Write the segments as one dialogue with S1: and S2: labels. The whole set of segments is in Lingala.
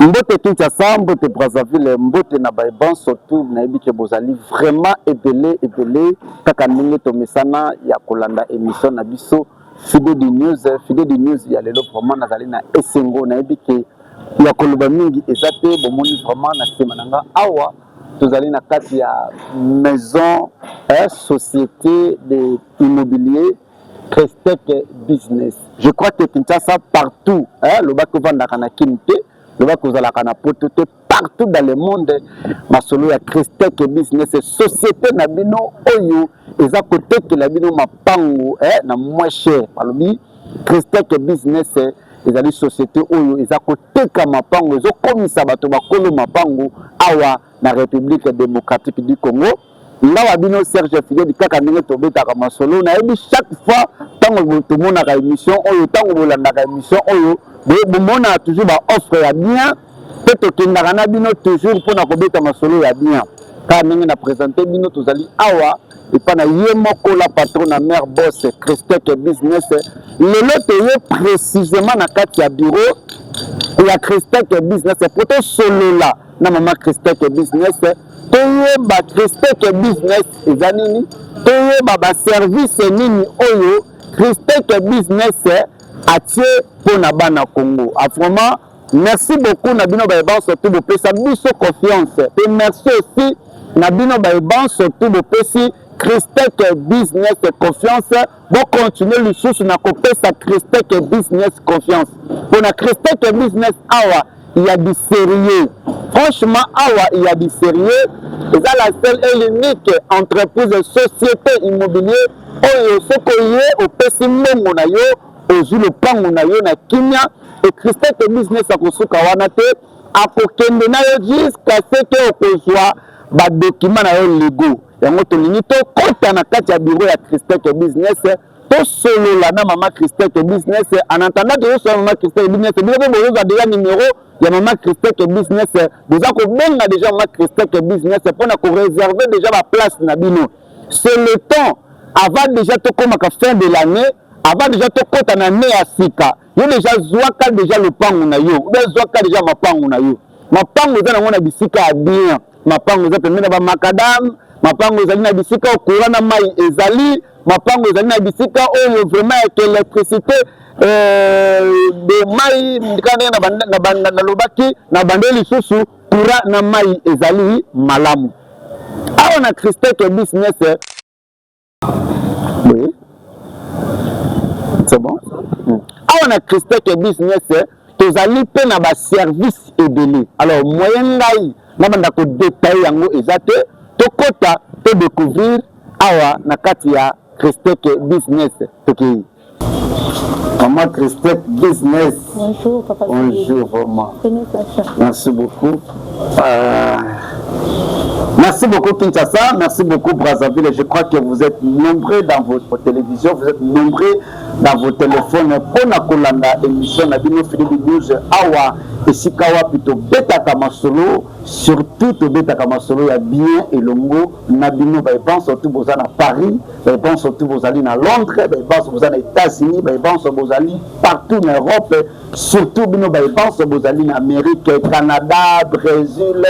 S1: Mbote Kinshasa, mbote Brazzaville, mbote na baye banso tout. Nayebi ke bozali vraiment ebele ebele, kaka ndenge tomesana ya kolanda émission na biso Fide du News. Fide du News ya lelo, vraiment nazali na esengo. Nayebi ke ya koloba mingi eza te. Bomoni vraiment na nsima na nga awa, tozali na kati ya maison société de immobilier Christec Business. Je crois que Kinshasa partout, lobaki ovandaka na Kin te, lobaki ozalaka na Poto te, partout dans le monde, masolo ya Christec Business, société na bino oyo eza kotekela bino mapango na moins cher. Balobi Christec Business ezali société oyo eza koteka mapango, ezokomisa bato bakolo mapango awa na République démocratique du Congo. Ngawa bino Serge Fideli, kaka ndenge tobetaka masolo. Nayebi chaque fois ntango tomonaka émission oyo, ntango bolandaka émission oyo, bomonaka toujours baoffre ya bien, mpe tokendaka na bino toujours mpona kobeta masolo ya bien. Kaka ndenge na présente bino, tozali awa epa na ye moko la patron na mare boss Christec Business. Lelo toye précisément na kati ya bureau ya Christec Business po tosolola na mama Christec Business, toyeba Christec Business eza nini, toyeba baservice nini oyo Christec Business atie mpona bana Congo. Vraiment merci beaucoup na bino bayeba, surtout bopesa biso confiance, mpe merci aussi na bino bayeba, surtout bopesi Christec Business confiance. Bocontinue lisusu na kopesa Christec Business confiance. Mpona Christec Business awa, il y a du sérieux. Franchement, awa il y a du sérieux. Eza la seule et l'unique entreprise, société immobilier oyo soki oye, opesi mbongo na yo, ozwi lopango na yo na kimia. E Christec Business akosuka wana te, akokende na yo jusqu'à ce que okozwa badocument na yo légaux. Yango tolingi tokɔta na kati ya bureau ya Christec Business, tosolola na mama Christec Business. En attendant tozosolola mama Christec Business, bino mpe bozozwa déjà numéro ya mama Christec Business, boza kobenga déjà mama Christec Business mpona koréserver déjà baplace na bino. C'est le temps avant déjà tokomaka fin de l'année, avant déjà tokɔta na année ya sika. Yo déjà zwaka déjà lopango na yo, obe zwaka déjà mapango na yo. Mapango eza nango na bisika ya bien, mapango eza pembeni na bamacadam, mapango ezali na bisika oyo courant na mai ezali, mapango ezali na bisika oyo vraiment yake électricité de mai. Kaka ndenge nalobaki na bande lisusu, courant na mai ezali malamu awa na Christec Business. Oui, c'est bon. Awa na Christec Business tozali mpe na baservice ebele. Alors moyen ngai nabanda kodétailler yango eza te. Tokɔta, todécouvrir awa na kati ya Christec Business. Tokei, Maman Christec Business.
S2: Bonjour, papa.
S1: Bonjour, vraiment.
S2: Prenez place.
S1: Merci beaucoup. Merci beaucoup Kinshasa, merci beaucoup Brazzaville. Je crois que vous êtes nombreux dans votre télévision, vous êtes nombreux dans vos téléphones mpona kolanda émission na bino Philippe News. Awa esika wapi tobetaka masolo, surtout tobetaka masolo ya bien elongo na bino baebanse, surtout boza na Paris, baebanse, surtout bozali na Londres, baebanse boza na États-Unis, baebanse bozali partout na Europe, surtout bino baebanse bozali na Amérique, Canada, Brésil.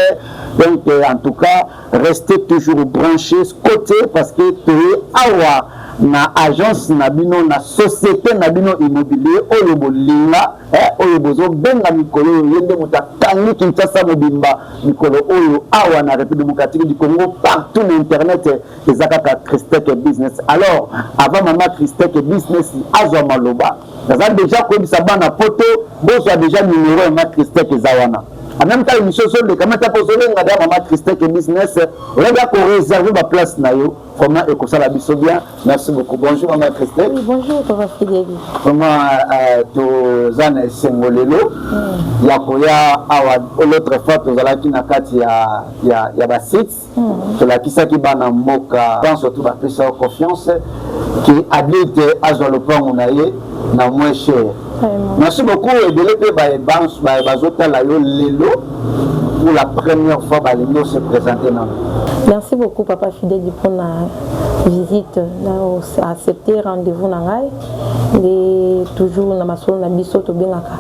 S1: Donc en tout cas, restez toujours branchés côté, parce que toye awa na agence na bino, na société na bino immobilier oyo bolinga, oyo bozobenga mikolo oyo. Ye nde moto akangi Kinshasa mobimba mikolo oyo awa na République démocratique du Congo. Partout na internet eza kaka Christec Business. Alors avant mama Christec Business azwa maloba, naza déjà koyebisa bana Poto, bozwa déjà numéro ya mama Christec, eza wana. En même temps émission ozoleka mata mpo ozolenga deya mama Christec Business, oyebi akoréserver baplace na yo. Vraiment ekosala biso bien. Merci beaucoup. Bonjour mama Christec.
S2: Oui, bonjour papa Fidèle.
S1: Vraiment toza na esengo lelo ya koya awa. L'autre fois tozalaki na kati ya basite, tolakisaki bana mboka, surtout bapesa yo confiance ke adulte azwa lopango na ye na moins cher. Merci beaucoup. Ebele mpe bazotala yo lelo pour la première fois, balingi ose présenter nano.
S2: Merci beaucoup papa Fidèle mpona visite na accepter rendez-vous na ngai. Nde toujours na masolo na biso tobengaka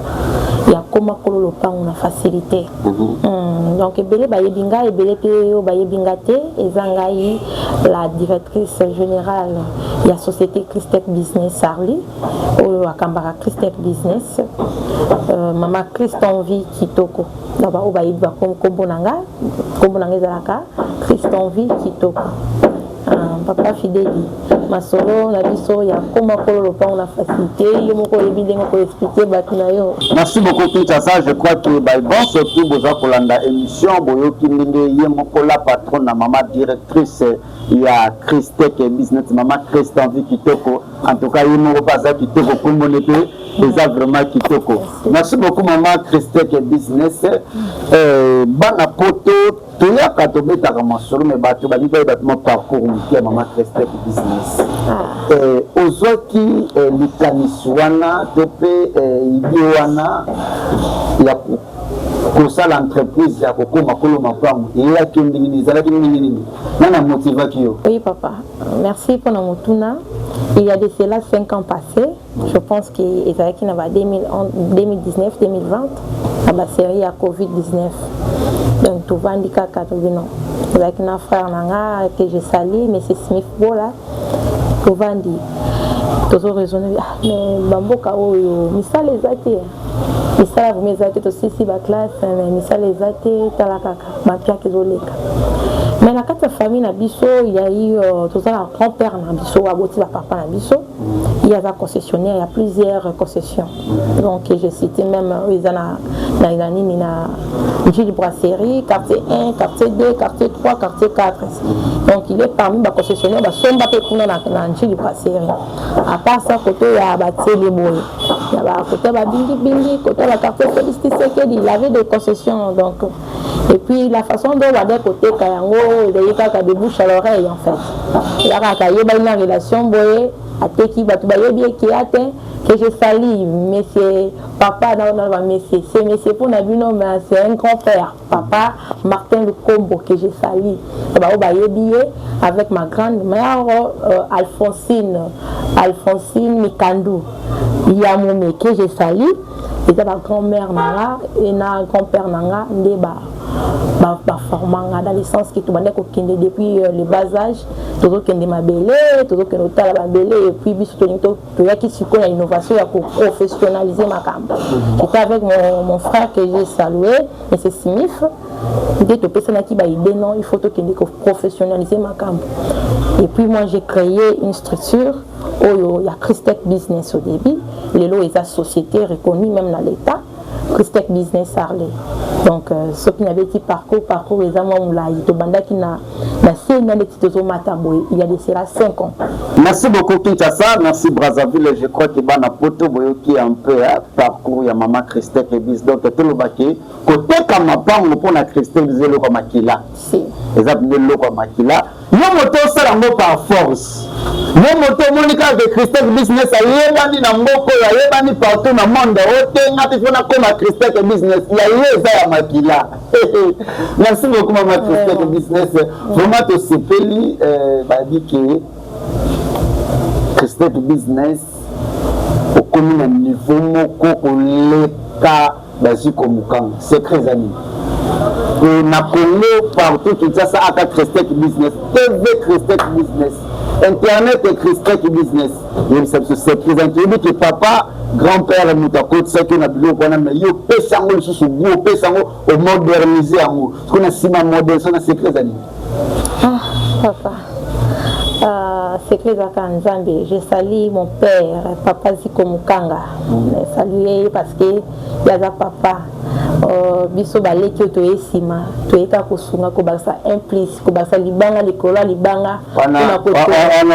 S2: ya Koma kolo lopango na facilité. Donc ebele bayebi ngai, ebele mpe oyo bayebi nga te. Eza ngai la directrice générale ya société Christec Business Sarli, oyo akambaka Christec Business, mama Christ Envie Kitoko. Donc baoyo bayebi bakombo na nga, nkombo na nga ezalaka Christ Envie Kitoko. Papa Fideli, masolo na biso ya koma kolo lopango na facilité, yo moko oyebi ndenge koexpliquer bato na yo.
S1: Merci beaucoup Kinshasa. Je crois que bon, surtout boza kolanda émission, boyoki ndenge ye moko la patronne na mama directrice ya Christec Business, mama Christ Envie Kitoko. En tout cas, ye moko mpe aza kitoko, kombone mpe eza vraiment kitoko. Merci beaucoup, mama Christec Business. Bana poto, toyaka tobetaka masolo, me bato balingi bayeba mwa parcours moke ya mama Christec Business. Ozwaki likanisi wana to mpe idée wana ya kosala entreprise ya kokóma kolo mapango eyaki ndenge nini? Ezalaki ndenge nini? Nani amotivaki yo?
S2: Oui papa, merci mpona motuna. Il y a de cela 5 ans passés, je pense que ezalaki na ba 2019 2020, na basérie ya Covid-19. Donc tovandi kaka, tobi non, ezalaki na frère na nga que je salue, monsieur Smith Bola. Tovandi, tozo raisonner: ah, mais bamboka oyo misala eza te, misala vraiment eza te. Tosisi baclasse, mais misala eza te. Tala kaka bapiaka ezoleka. Mais na kati ya famille na biso yai, toza na grand père na biso, aboti bapapa na biso, ye aza concessionnaire ya plusieurs concessions. Donc je cite même oyo eza na nini, na Njili Brasserie, quartier 1, quartier 2, quartier 3, quartier 4. Donc il est parmi baconcessionnaire basomba mpe kuna na Njili Brasserie. À part ça, côté ya batieli boye, ya bakote ya babingibingi, côté ya baquartier Félix Tshisekedi, il avait des concessions. Donc et puis la façon dont bade koteka yango ezali kaka de bouche à l'oreille en fait. Eza kaka ayebani na relation boye, ateki, bato bayebi ekeya te. Que je salue monsieur papa na ba monsieur, c'est monsieur mpona bino, mais c'est un grand frère, papa Martin Lukombo, que je salue, bao bayebi ye, avec ma grande mère Alphonsine Mikandu Yamome, que je salue. Eza ba grand mère na nga e na grand père na nga nde ba baforma nga, dans le sens que tobandaki kokende depuis le bas âge, tozokende mabele, tozokende kotala mabele. Et puis biso tolingi, toyaki sikoyo na innovation ya koprofessionnaliser makambo. J'étais avec mon frère que j'ai salué, monsieur Simif, nde topesanaki baidée: non, il faut tokende koprofessionnaliser makambo. Et puis moi, j'ai créé une structure oyo ya Christec Business au début. Lelo eza société reconnue même na l'État, Christec Business Harley. Donc soki nabeti parcours, parcours eza mwa molai. Tobandaki na se na neti tozomata boye, il y a de cela 5 ans.
S1: Merci beaucoup Kinshasa, merci Brazzaville. Je crois que bana poto boyoki un peu, hein, parcours ya mama Christec Bis. Donc tolobaki koteka mapango mpona Christec eza eloko ya makila.
S2: Si.
S1: Eza mpenza eloko ya makila. Yo moto osala yango par force, yo moto omoni kaka ke Christec Business ayebani na mboka oyo, ayebani partout na monde, otenga mpe mpo nakoma Christec Business ya ye, eza ya makila. Merci beaucoup, mama Christec Business. Vraiment tosepeli. Bayebi ke Christec Business okomi na niveau moko koleka bazwi komokanga. Secret eza nini na Congo partout? Kinshasa aka Christec Business, TV Christec Business, internet Christec Business. Yebisa biso secret eza. Toyebi ke papa grand père moto akotisaki yo na biloko wana, mais yo opesa yango lisusu goût, opesa yango, omoderniser yango. Soki na nsima modernisation na, secret eza nini?
S2: Ah papa, secret ezalaka Nzambe. Je salue mon père, papa Ziko Mukanga. Salue ye parce que ye aza papa. Biso baleki oyo toye nsima, toyeka kosunga, kobakisa un plus, kobakisa libanga likolo ya libanga.
S1: Wana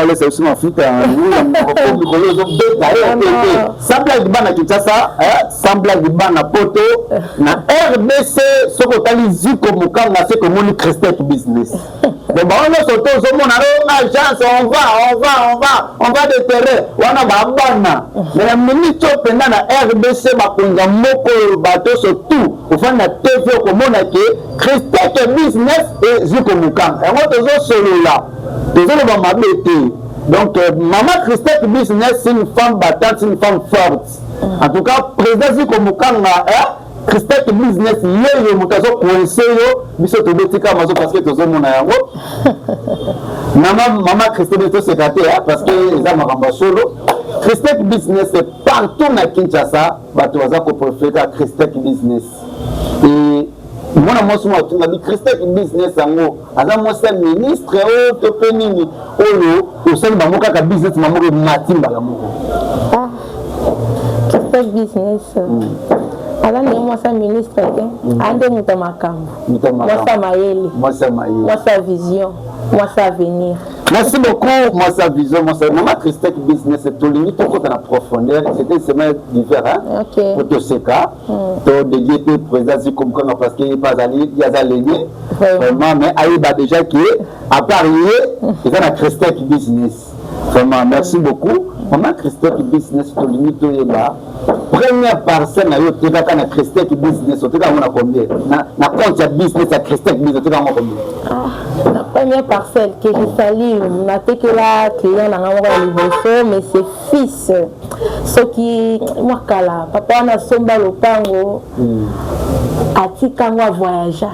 S1: olesa biso mafuta mikolo ezobeta ye te. Sans blague, bana Kinshasa, sans blague, bana poto na RDC, soki otali Ziko Mokanga, soki omoni Christec Business, donc bango nyonso to ozomona o agence, on va on va on va on va de terrain wana babana. Mais na minute oyo mpenza na RDC, bakonza moko oyo bato nyonso tout ofandi na TV, okomona ke Christec Business ezwi Mokanga. Yango tozosolola, tozoloba mabe te. Donc mama Christec Business, c'est une femme battante, c'est une femme forte. En tout cas, président Ziko Mokanga, eh? Christelle Business yeyo moto azo coince yo, biso tobeti kaka mazo parce que tozomona yango. Mama, mama Christelle, toseka te parce que eza makambo ya solo. Christelle Business, partout na Kinshasa bato baza kopréférer kaka Christelle Business. E mwana mwasi moko atunga bi Christelle Business yango aza mwasi ya ministre oyo to mpe nini, oyo osali bango kaka business bango emati mbala moko?
S2: Ah, Christelle Business aza nde mwasi ya ministre te, aa nde moto ya makambo, mwasi ya mayele,
S1: mwasi ya mayele,
S2: mwasi ya vision, mwasi ya avenir.
S1: Merci beaucoup, mwasi ya vision, mwasi. Mama Christelle Business, tolingi tokota na profondeur. C'était une semaine d'hiver, hein?
S2: Ok.
S1: Po toseka, todédier mpe président Zikomkanga parce que ye mpe azali, ye aza lenie vraiment, mais ayeba déjà que à part ye eza na Christelle Business. Vraiment, merci beaucoup, mama Christelle Business. Tolingi toyeba première parcelle na yo otekaka na Christelle Business, oteka yango na combien? Na compte ya business ya Christelle Business, oteka yango combien?
S2: Ah, la première parcelle que je salue, natekela client na nga moko ya liboso, mais c'est fils soki mwa kala, papa wana asomba lopango, atikango, avoyagea.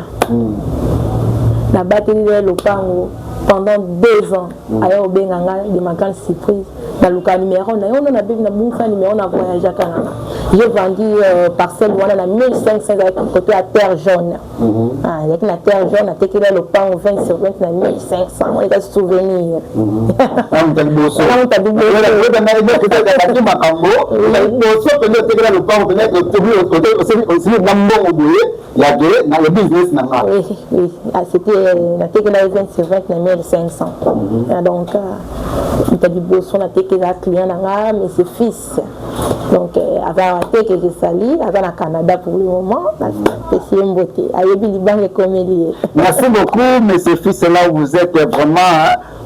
S2: Nabateli ye lopango pendant 2 ans. Aya kobenga nga, de ma grande surprise, naluka numéro na ye ono, nabebi, nabungisa numéro na voyageaka nanga. J'ai vendu parcelle wana na 1500, ezalaki côté ya Terre Jaune. Ah, ezalaki na Terre Jaune. Natekeli ya lopango 20 sur 20 na 1500. Wana eza souvenir.
S1: Moto liboso makambo liboso mpenza otekela lopango mpenza, osili na mbongo boye ya ke na business na nga?
S2: Oui, ah, c'était natekela ye 20 sur 20 na 1500. Ah, donc moto liboso natekela client na nga, mais c'est fils, donc aza te que je salue, aza na Canada pour le moment. Napesi ye mbote, ayebi libanga ekomeli ye.
S1: Merci beaucoup, monsieur fils, là où vous êtes vraiment,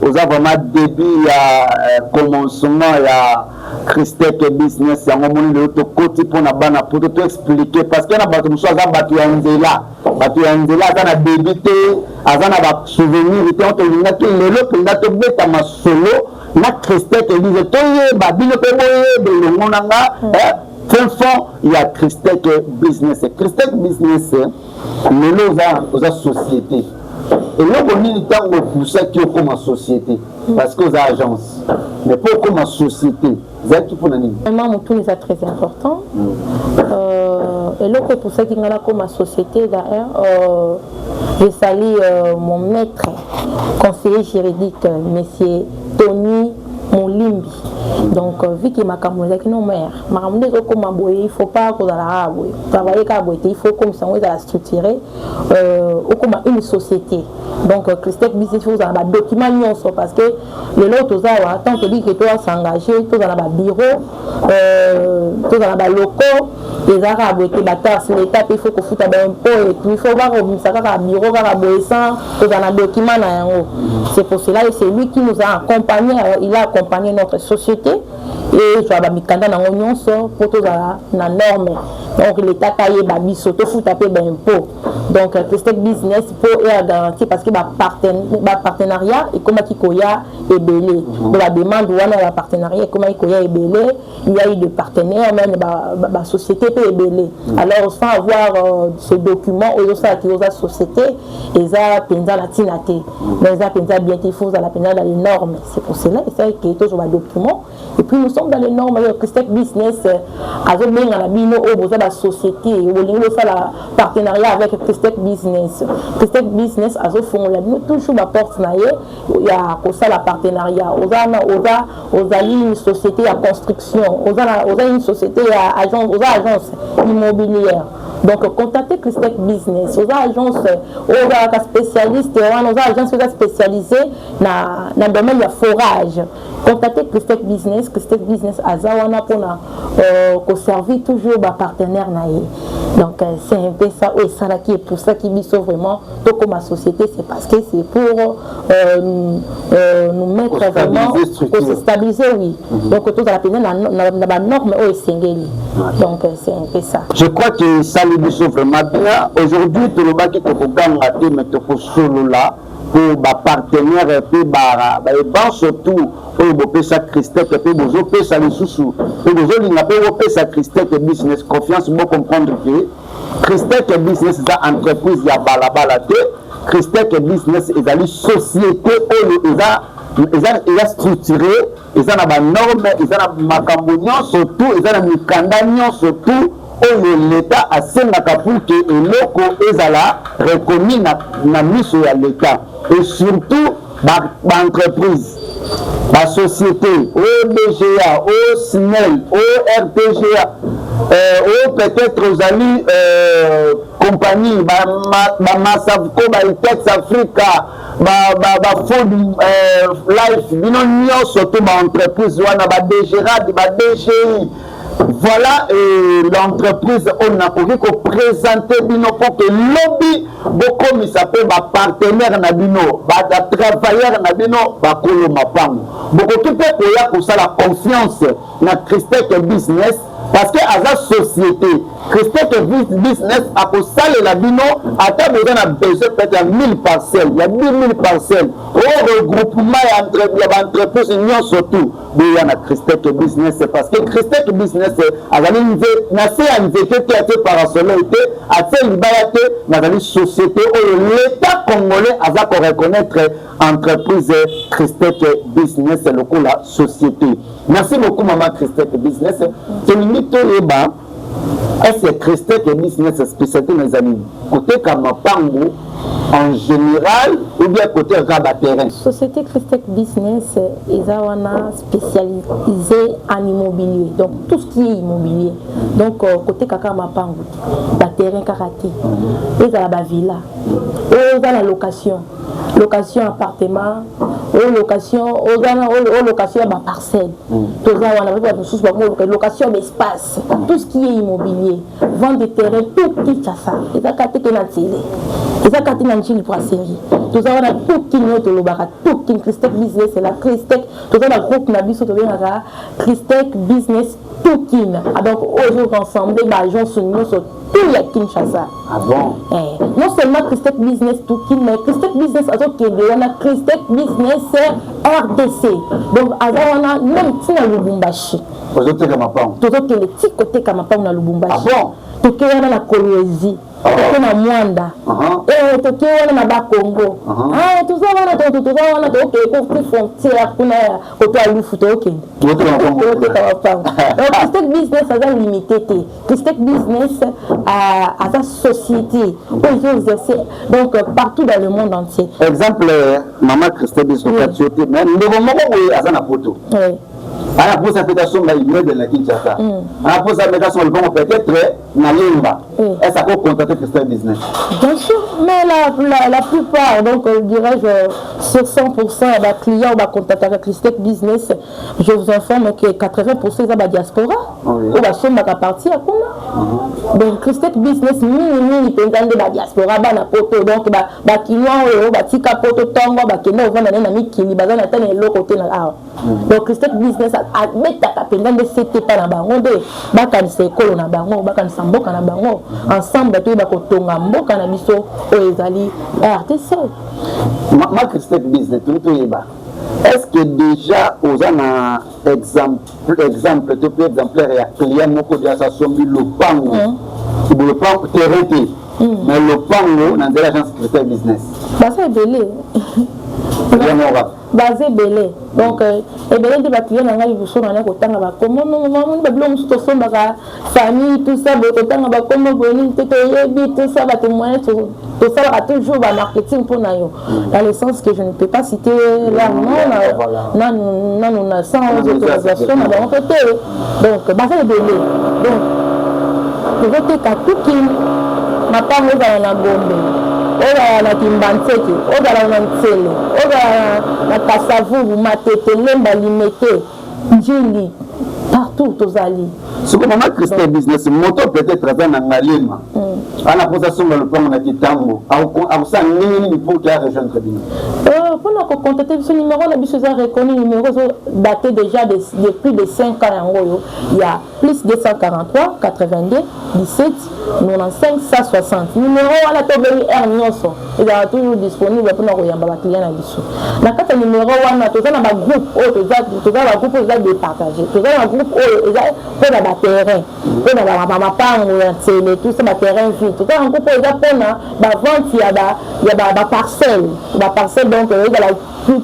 S1: oza vraiment début ya commencement ya Christeke Business. Yango moni lelo tokoti mpona bana poto toexpliquer, parce que na bato mosusu aza bato ya nzela, bato ya nzela aza na début te, aza na basouvenir te. Tolingaki lelo mpenza tobeta masolo na Christeke Business, toyeba, bino mpe boyeba elongo na nga fin fond ya Christeke Business. Christeke Business, lelo oza société. Eloko nini ntango opusaki okóma société? Parce que oza agence, mais mpo okóma société ezalaki mpona nini?
S2: Vraiment, motuni eza très important. Eloko epusaki ngai nakóma société, d'ailleurs je salue mon maître conseiller juridique, monsieur Tony Molimbi. Donc vu que makambo ezalaki no mare, makambo nde ezokóma boye, il faut pas kozala kaka boye, travailler kaka boye te, il faut komisa yango ezala structuré, okóma une société. Donc Christec Business, faut ozala na badocument nyonso, parce que lelo toza awa, tant tobi ke toasengage, tozala na babureau, tozala na balocaux, eza kaka boye te. Bataxe, l'état mpe il faut kofuta baimpôt et tout. Il faut bakobimisa kaka bureau kaka boye sans kozala na document na yango. C'est pour cela, et c'est lui qui nous a accompagné, il a accompagné notre société ezwa bamikanda nango nyonso mpo tozala na norme. Donc l'état kayeba biso, tofuta mpe baimpôt. Donc Christec Business mpo eya garantie, parce que bapartenariat ekomaki koya ebele. Donc bademande wana ya bapartenariat ekomaki koya ebele. Il y a eu des partenaires, même basociété mpe ebele. Alors sans avoir ce document oyo osalaki oza société, eza mpenza na ntina te, mais eza mpenza bien te. Il faut ozala mpenza dans les normes. C'est pour cela esalaki tozwa badocument et puis nous sommes dans les normes. Oyo Christec Business azobenga na bino oyo boza basociété, bolingi bosala partenariat avec Christec Business, Christec Business azofongola bino toujours baporte na ye ya kosala partenariat. Oza oza ozali une société ya construction, oza une société ya agence, oza agence immobilière, donc contactez Christec Business. Oza agence oyo ozalaka spécialiste wana, oza agence oza spécialisé na domaine ya forage, contactez Christec Business. Christec Business aza wana mpona koservir toujours bapartenaire na ye. Donc c'est un peu ça oyo esalaki, epusaki biso vraiment tokoma société. C'est parce que c'est pour nous mettre vraiment stabiliser, oui. Donc tozala mpenza na banorme oyo esengeli. Donc c'est un peu ça.
S1: Je crois que esali biso vraiment bien. Aujourd'hui tolobaki tokoganga te, mais tokosolola mpo bapartenaire mpe baeban, surtout oyo bopesa Christec mpe bozopesa lisusu mpe bozolinga mpe bopesa Christec Business confiance, bocomprendre ke Christec Business eza entreprise ya balabala te. Christec Business ezali société oyo eza structuré, eza na banorme, eza na makambo nyonso tu, eza na mikanda nyonso tu oyo l'État asengaka pour que eloko ezala reconnu na miso ya l'État. Et surtout baentreprise, basociété o DGA, o SNEL, o RTGA, o peut-être ozali compagnie bamasavco, baitex Africa, bafood life, bino nyonso to baentreprise wana, badgrad, badgi, voilà l'entreprise oyo nakoki koprésente bino mpo ke lobi bokomisa mpe bapartenaire na bino, batravailleur na bino, bakolo mapango. Bokoki mpe koya kosala confiance na Christec Business parce que aza société. Christec Business akosalela bino ata boza na besoin peut-être ya 1000 parcelles, ya 10 000 parcelles, oyo regroupement ya baentreprise nyonso tu, boya na Christec Business, parce que Christec Business azali na se ya nzete te, atie parasol te, atie libaya te. Nazali société oyo l'État congolais aza koreconnaître entreprise Christec Business lokola société. Merci beaucoup, mama Christec Business. Tolingi toyeba, est-ce Christec Business spécialité na ezali koteka mapango en général ou bien koteka kaka baterrain?
S2: Société Christec Business eza wana spécialisé en immobilier, donc tout ce qui est immobilier. Donc koteka kaka mapango te, baterrain kaka te, ezala bavilla oyo eza na location, location appartement, oyo location, oyo location ya baparcelle, toza wana. Bato mosusu bango location ya baespace, tout ce qui est immobilier, vente de terrain, tout Kinshasa. Eza kaka te ke na Ntsele, eza kaka te na Njili Brasserie, toza wana tout Kin. Oyo tolobaka tout Kin, Christec Business, la Christec, toza na groupe na biso tobengaka Christec Business tout Kin. Donc oyo ezo baagence nyonso tout ya Kinshasa.
S1: Ah bon?
S2: Eh, non seulement Christec Business tout Kin, mais Christec Business azokende wana Christec Business RDC. Donc aza wana même ntina Lubumbashi.
S1: Ozoteka mapango?
S2: Tozokende ti koteka mapango na Lubumbashi.
S1: Ah bon?
S2: Toke wana na Kolwezi, toke na Mwanda, toke wana na Bakongo, toza wana, toza wana, tokende ti frontière kuna ya koto ya Lufu, tokende toteka mapango. Donc Christec Business aza limité te. Christec Business aza société oyo ezo exercer donc partout dans le monde entier.
S1: Exemple, mama Christec Business, okati yo te, mais ndeko moko boye aza na Poto, ana mposa mpe tasomba immeuble na Kinshasa, ana mposa mpe tasomba lopango peut-être na Lemba, est-ce akocontacter Christec Business?
S2: Bien sûr, mais la plupart, donc dirais-je sur 100% ya baclient oyo bacontactaka Christec Business, je vous informe que 80% eza badiaspora oyo basombaka parti ya kuna. Donc Christec Business mingimingi mpenza nde badiaspora, bana Poto. Donc bakinois oyo batika Poto ntongo, bakende kovanda nde na mikili, baza na tana eloko te na awa. Donc Christec Business abetaka mpenza nde sete mpa na bango nde bakanisa ekolo na bango, bakanisa mboka na bango. Ensemble toyeba kotonga mboka na biso oyo ezali RTC.
S1: Ma Christec Business, toli toyeba, est ce que déjà oza na exemple to mpe exemplaire ya client moko déjà asombi lopango, lopango, terrain te, mais lopango, na nzela agence Christec Business?
S2: Baza ebele, baza ebele. Donc ebele nde baclient na ngai. Liboso na kotanga bakombo, mamoni babilo mosusu tosombaka famille, tout ça boye, kotanga bakombo boye nini te, toyebi tout ça, batémoigne, tosalaka toujours bamarketing mpo na yo, dans le sens que je ne peux pas citer leur nom nanu na sans autorisation na bango mpe te. Donc baza ebele. Donc tozoteka tuki mapango, ezala na Gombe, ozala na Kimbanseke, ozala na Ntsele, ozala na Kasavubu, Matete, Lemba, Limete, Njili, partout tozali.
S1: Soko mama Christec Business, moto peut-être aza na Ngalema, ana mposa asomba lopango na Kitambo, akosala ndenge nini pour ke arejoindre bino?
S2: Mpona Kocontacter biso, numéro na biso eza reconnu, numéro ezodater déjà de plus de 5 ans. Yango oyo ya plus 243 82 17 95 160. Numéro wana tobengi heure nyonso, ezalaka toujours disponible mpona koyamba baclient na biso. Na kati ya numéro wana, toza na bagroupe oyo, toza na bagroupe oyo eza départage. Toza na bagroupe oyo eza mpona baterrain, mpona bamapango ya Nsele, tout ça, baterrain vide. Toza na groupe oyo eza mpona bavente ya baparcelle, baparcelle, donc ezala tout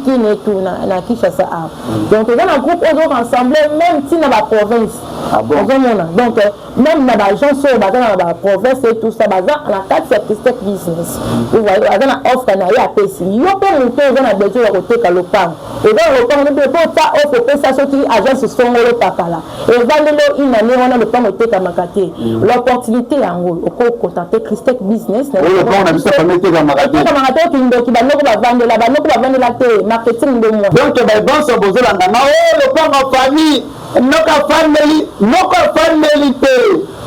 S2: Kin et tout na Kinshasa awa. Donc toza na groupe oyo ezorassembler même ntina baprovince. Ozomona, donc même na baagence oyo baza na baprovince et tout ça, baza na kati ya Christec Business. Aza na offre na ye, apesi yo mpe moto oza na besoin ya koteka lopango, oza na lopango mpe mpo ota offre, opesa soki agence songolo pakala, evandeli inane wana, lopango etekamaka te. L'opportunité yango, okocontacter Christec Business.
S1: Etekamaka
S2: te. Okindoki, bandoko bavandela, bandoko bavandela te, marketing nde mwa.
S1: Donc babonso bozolanda nga o lopango famille, noko afandeli, noko afandeli te.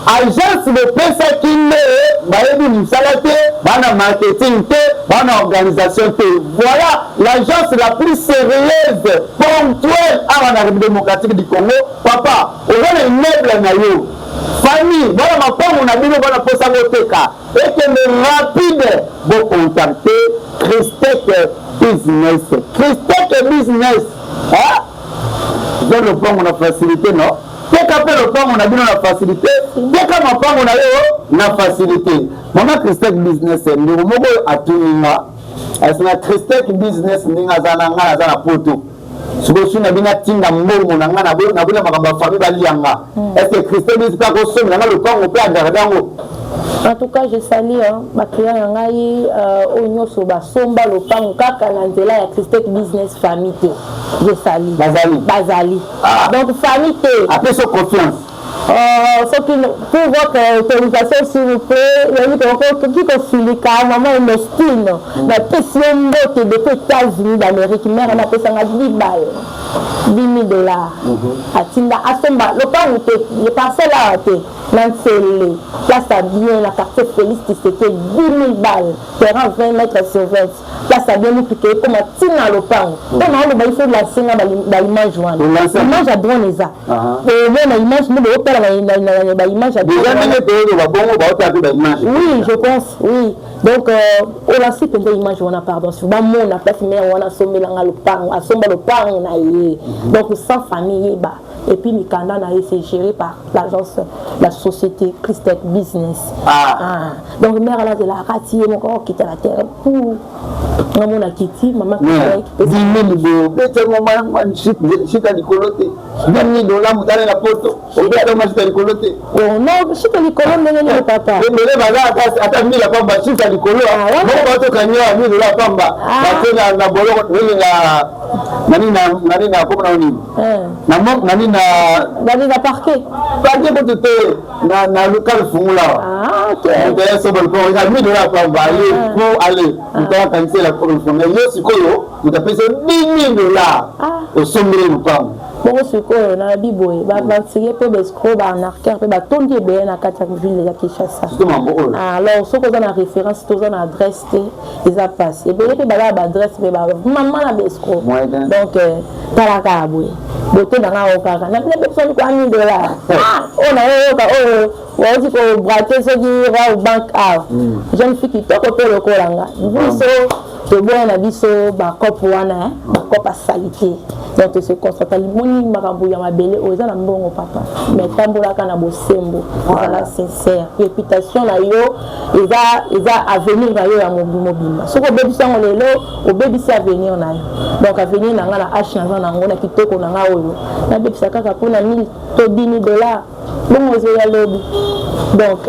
S1: Agence bopesaki nde bayebi mosala te, bana marketing te, bana organisation te. Voilà l'agence la plus sérieuse, ponctuelle awa na République démocratique du Congo. Papa, oza na immeuble na yo, famille, bana mapango na bino, bana mposa boteka, ekende rapide, bocontacter Christec Business. Christec Business eza lopango na facilité, no teka mpe lopango na bino na facilité, teka mapango na yo na facilité. Mama Christec Business, ndeko moko oyo atuni nga asinga Christec Business ndenge aza na ngai, aza na Poto. Sikoyo soki na bino atinda mbongo na ngai, nabona makambo ya famille balianga, est ce que Christec Business mpe akosomela nga lopango mpe agarder yango?
S2: En tout cas, je salue baclient na ngai oyo nyonso basomba lopango kaka na nzela ya Christec Business. Famille te, je salue.
S1: Bazali.
S2: Bazali. Donc famille te.
S1: Apesi confiance.
S2: Soki pour votre autorisation, s'il vous plaît, nayebi koki kosilika. Mama Ernestine, napesi yo mbote depuis États-Unis d'Amérique. Mare napesanga 10 balles, 10 000 $. Atinda asomba lopango te, parcelle awa te, na Nsele, place ya bien, na quartier Félix Tshisekedi. 10 000 balles, terrain 20 mètres sur 20, place ya bien, motuka ekoma ntina lopango. Mpo na oloba, il faut lancer nga baimage wana, image ya drone eza omona image nde bootala baimage.
S1: Ya ndenge toyoloba bongo, baotala mpe baimage.
S2: Oui, je pense, oui. Donc olancer mpenza image wana, pardon, si bamona place mare wana asombelanga lopango, asomba lopango na ye, donc sans famille yeba. Et puis mikanda na ye, c'est géré par l'agence, la société Christec Business. Ah. Donc mare wana azelaka ti ye moko okita na terrain pour ngamona kiti mama.
S1: 10 000 bobetango shita likolo te. 10 000 $, motale na Poto, obetango shita likolo te.
S2: Non, shita likolo ndenge nini, papa?
S1: Ebele baza ata mille pamba, shita likolo moko batokanya 1000 $ pamba, batie na boloko nini, na nani, na nani, na komona nini, nani, na
S2: nani, na parquet.
S1: Parquet kutu te, na lokal fungula. Moto asoba lopango eza 1000 $ pamba, ale po ale moto akanisela mais yo sikoyo moto apesi yo 10 000 $, osombeli lopango.
S2: Bongo sikoyo nalobi boye, baaventurier mpe baescroc, baarnaqueur mpe batondi ebele na kati ya ville ya Kinshasa. Alors soki oza na référence te, oza na adresse te, eza mpasi. Ebele mpe baza na baadresse mpe mama na baescroc. Donc talaka ya boye, bote na nga oyo kaka na bino bepesani kwa 1000 $. Oyo nayoyoka oyo wauti kobraquer soki Rawbank awa, jeune fille kitoko mpe lokola nga. Biso toboya na biso bakope wana, bakope asali te. Donc tose constater limoni makambo ya mabele oyo eza na mbongo, papa, mais tambolaka na bosembo, ozala sincère. Réputation na yo eza avenir na yo ya mobimba. Soki obebisi yango lelo, obebisi avenir na yo. Donc avenir na nga na h naza nango na kitoko na nga oyo nabebisa kaka mpona 1000 to 10 000 $, bongo ezoya lobi. Donc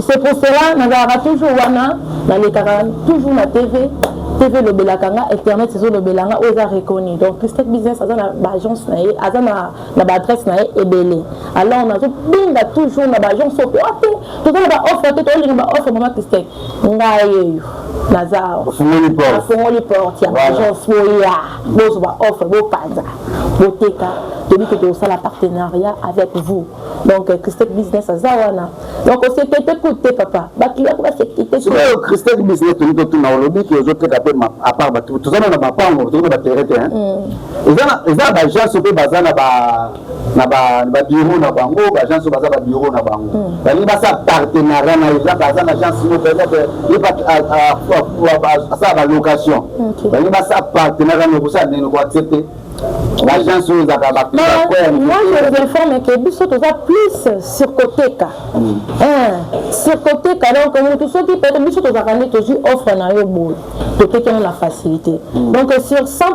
S2: c'est pour cela nazalaka toujours wana, nalekaka toujours na TV. TV elobelaka nga, internet ezolobela nga, oyo eza reconnu. Donc Christec Business aza na baagence na ye, aza na baadresse na ye ebele. Alors nazobenga toujours na baagence oyo mpe te, toza na baoffre te, tolinga baoffre. Mama Christec, ngai eyo naza awa, afongoli porte ya baagence, boya bozwa baoffre, bopanza, boteka. Toyebi ke tokosala partenariat avec vous. Donc Christec Business aza wana, donc osekete ku te, papa, baclient ko basekete.
S1: Sikoyo Christec Business, tolingi totuna, olobi ke ozoteka mpe à part bato, toza na bapango, toza na baterrain te, eza na baagence mpe baza na babureau na bango, baagence oyo baza babureau na bango, balingi basala partenariat na eza, baza na agence moko, peut-être ye asala balocation, balingi basala partenariat na kosala ndenge koaccepte l'agence oyo ezalaka?
S2: Moi, je vous informe que biso toza plus sur koteka, sur koteka. Donc motu soki peut-être biso tozalaka nde tozwi offre na yo boye, toteki yango na facilité. Donc sur 100,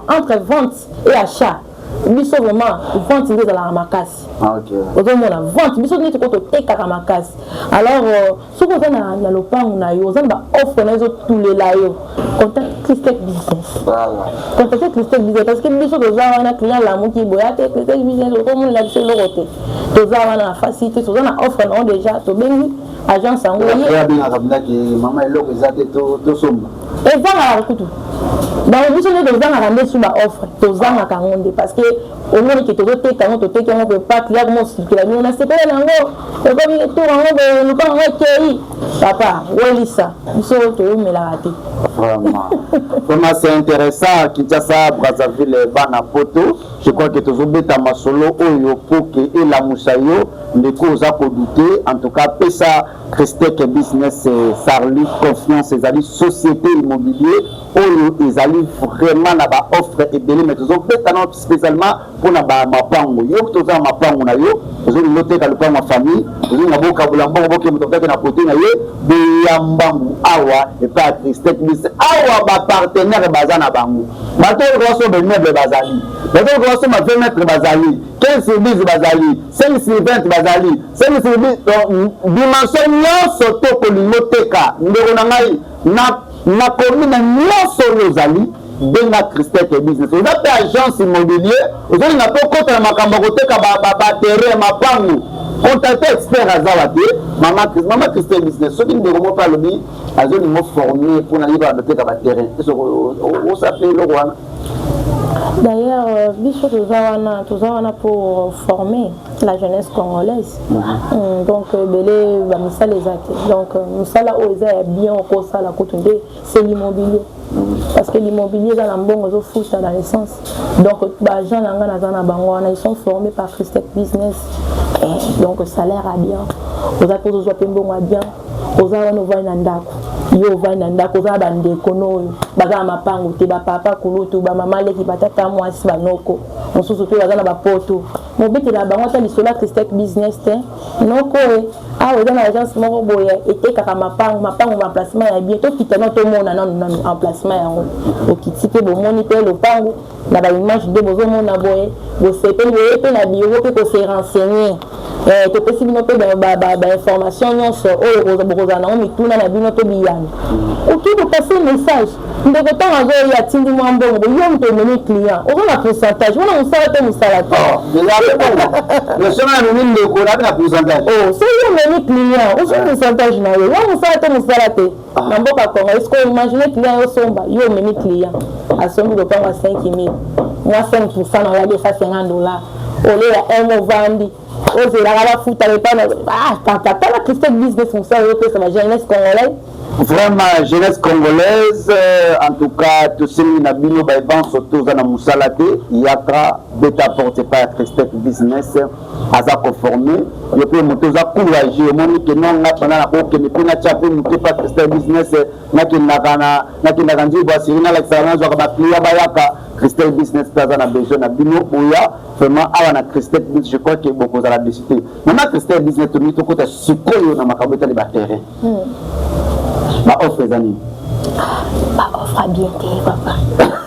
S2: entre vente et achat, biso vraiment vente nde ezalaka makasi. Ozomona vente, biso neti ko totekaka makasi. Alors soki oza na lopango na yo, oza na baoffre na yo, ezotulela yo, contact Christec Business, contacte Christec Business, parce que biso toza wana. Client lamuki boya te, Christec Business okomonela biso eloko te. Toza wana na facilité, toza na offre na yo déjà, tobengi agence yango.
S1: Abengaka ndaki mama, eloko eza te, tosomba.
S2: Ezangaka kutu. Donc biso nde tozangaka nde su baoffre, tozangaka yango nde, parce que omoni ke tozoteka yango, toteki yango mpe pa client komosikela bino, nasepele nango, ekomi tour yango boye, lupango yango ekei, papa welisa, biso toyomelaka te.
S1: Vraiment, vraiment, c'est intéressant. Kinshasa, Brazzaville, bana poto, je crois que tozobeta masolo oyo po ke elamusa yo, ndeko oza kodouter. En tout cas, pesa Christec Business Sarli confiance. Ezali société immobilier oyo ezali vraiment na baoffre ebele, mais tozobeta nano spécialement mpona bamapango. Yo toza na mapango na yo, ozolinga oteka lopango ya famille, ozolinga bokabola mbongo, boke moto akotaki na kote na ye, boya mbangu awa epai ya Christec Business. Awa bapartenaire baza na bango, bato oyo basomba immeuble bazali, bato oyo basomba 20 mètre bazali, 15 sur 10 bazali, 5 sur 20 bazali, 5 sur 10, donc dimension nyonso to kolinga oteka, ndeko na ngai, na commune nyonso oyo ozali, benga Christec Business. Oza mpe agence immobilier, ozolinga mpe okota na makambo ya koteka baterrain, mapangu, contacte expert azawa te, mama Christec Business. Soki ndeko moko mpe alobi azolinga oforme mpona ye bana toteka baterrain, osa mpe eloko wana?
S2: D'ailleurs, biso toza wana, toza wana pour former la jeunesse congolaise. Donc ebele bamisala eza te. Donc mosala oyo eza ya bien okosala kutu nde c'est l'immobilier, parce que l'immobilier eza na mbongo, ezofuta dans l'essence. Donc baagent na ngai naza na bango wana, ils sont formés par Christec Business. Donc salaire ya bien, oza mpe ozozwa mpe mbongo ya bien. Oza wana, ovandi na ndako, yo ovandi na ndako, oza na bandeko no oyo baza na mapango te, bapapa kulutu, bamama leki, batata mwasi, banoko mosusu mpe baza na bapoto, mobetela bango ata lisolo ya Christec Business te. Noko e awa eza na agence moko boye etekaka mapango, mapango emplacement ya bien, tokita no, tomona nanu nanu emplacement yango. Okiti mpe, bomoni mpe lopango na baimage nde bozomona boye, bosepeli, boye mpe na bureau mpe kose renseigner. Topesi bino mpe bainformation nyonso oyo bokozala nango, mituna na bino mpe biyano. Oki kopase message, ndeko ntango azoya, atindi mwa mbongo, yo moto omemi client, oza na pourcentage wana, mosala te, mosala te.
S1: Namemi ndeko, nabi na pourcentage.
S2: Soki omemi client, ozwi pourcentage na yo, yo mosala te, mosala te na mboka Congo. Est-ce que imagine client yo somba, yo omemi client, asombi lopango ya 5000, mwa 5 na oya 250 $, oleya un, ovandi, ozelaka bafuta epai. Papa, tala Christec Business, mosala oyopesa ba jeunesse congolaise.
S1: Vraiment, jeunesse congolaise, en tout cas tosengi na bino baebanso, toza na mosala te, yaka beta porte epai ya Christec Business, aza koforme yo. Mpe moto oza courage, omoni ke no, nga mpena nakokende mpe natya mpe moto epa Christec Business, nakendaka nzui brasserie, nalakisaka, nazwaka baclient, bayaka Christec Business mpe aza na besoin na bino. Boya vraiment awa na Christec Business, je crois ke bokozala déçu te. Mama Christec Business, tomingi tokota sikoyo na makambo etali baterrain. Baoffre eza nini?
S2: Baoffre bien te, papa,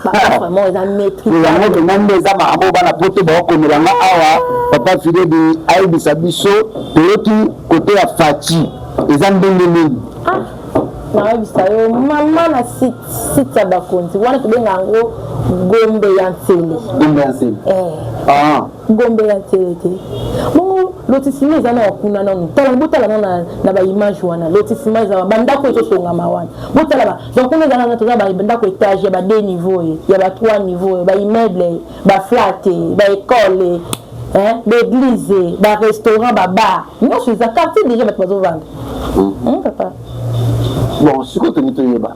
S2: baoffre vraiment eza maîtrise.
S1: Yango mpena nde eza makambo bana poto baokomelanga awa. Papa Fidedi ayebisa biso, toyoki kote ya Faci eza ndenge nini?
S2: Nayebisa yo, mama, na site ya bakonzi wana, tobenga yango Gombe ya Nsele.
S1: Gombe ya Nsele.
S2: Gombe ya Nsele te bongo. Lotissement eza na kuna nanu. Tala, botala nano na baimage wana. Lotissement eza, bandako ezotongama wana. Botala ba, donc kuna eza nana, toza bandako étage ya ba deux niveau, ya ba trois niveau, baimmeuble, baflat, baécole, baéglise, barestaurant, babar, nyonso eza quartier déjà, bato bazovanda, papa.
S1: Bon, sikoyo tolingi toyeba,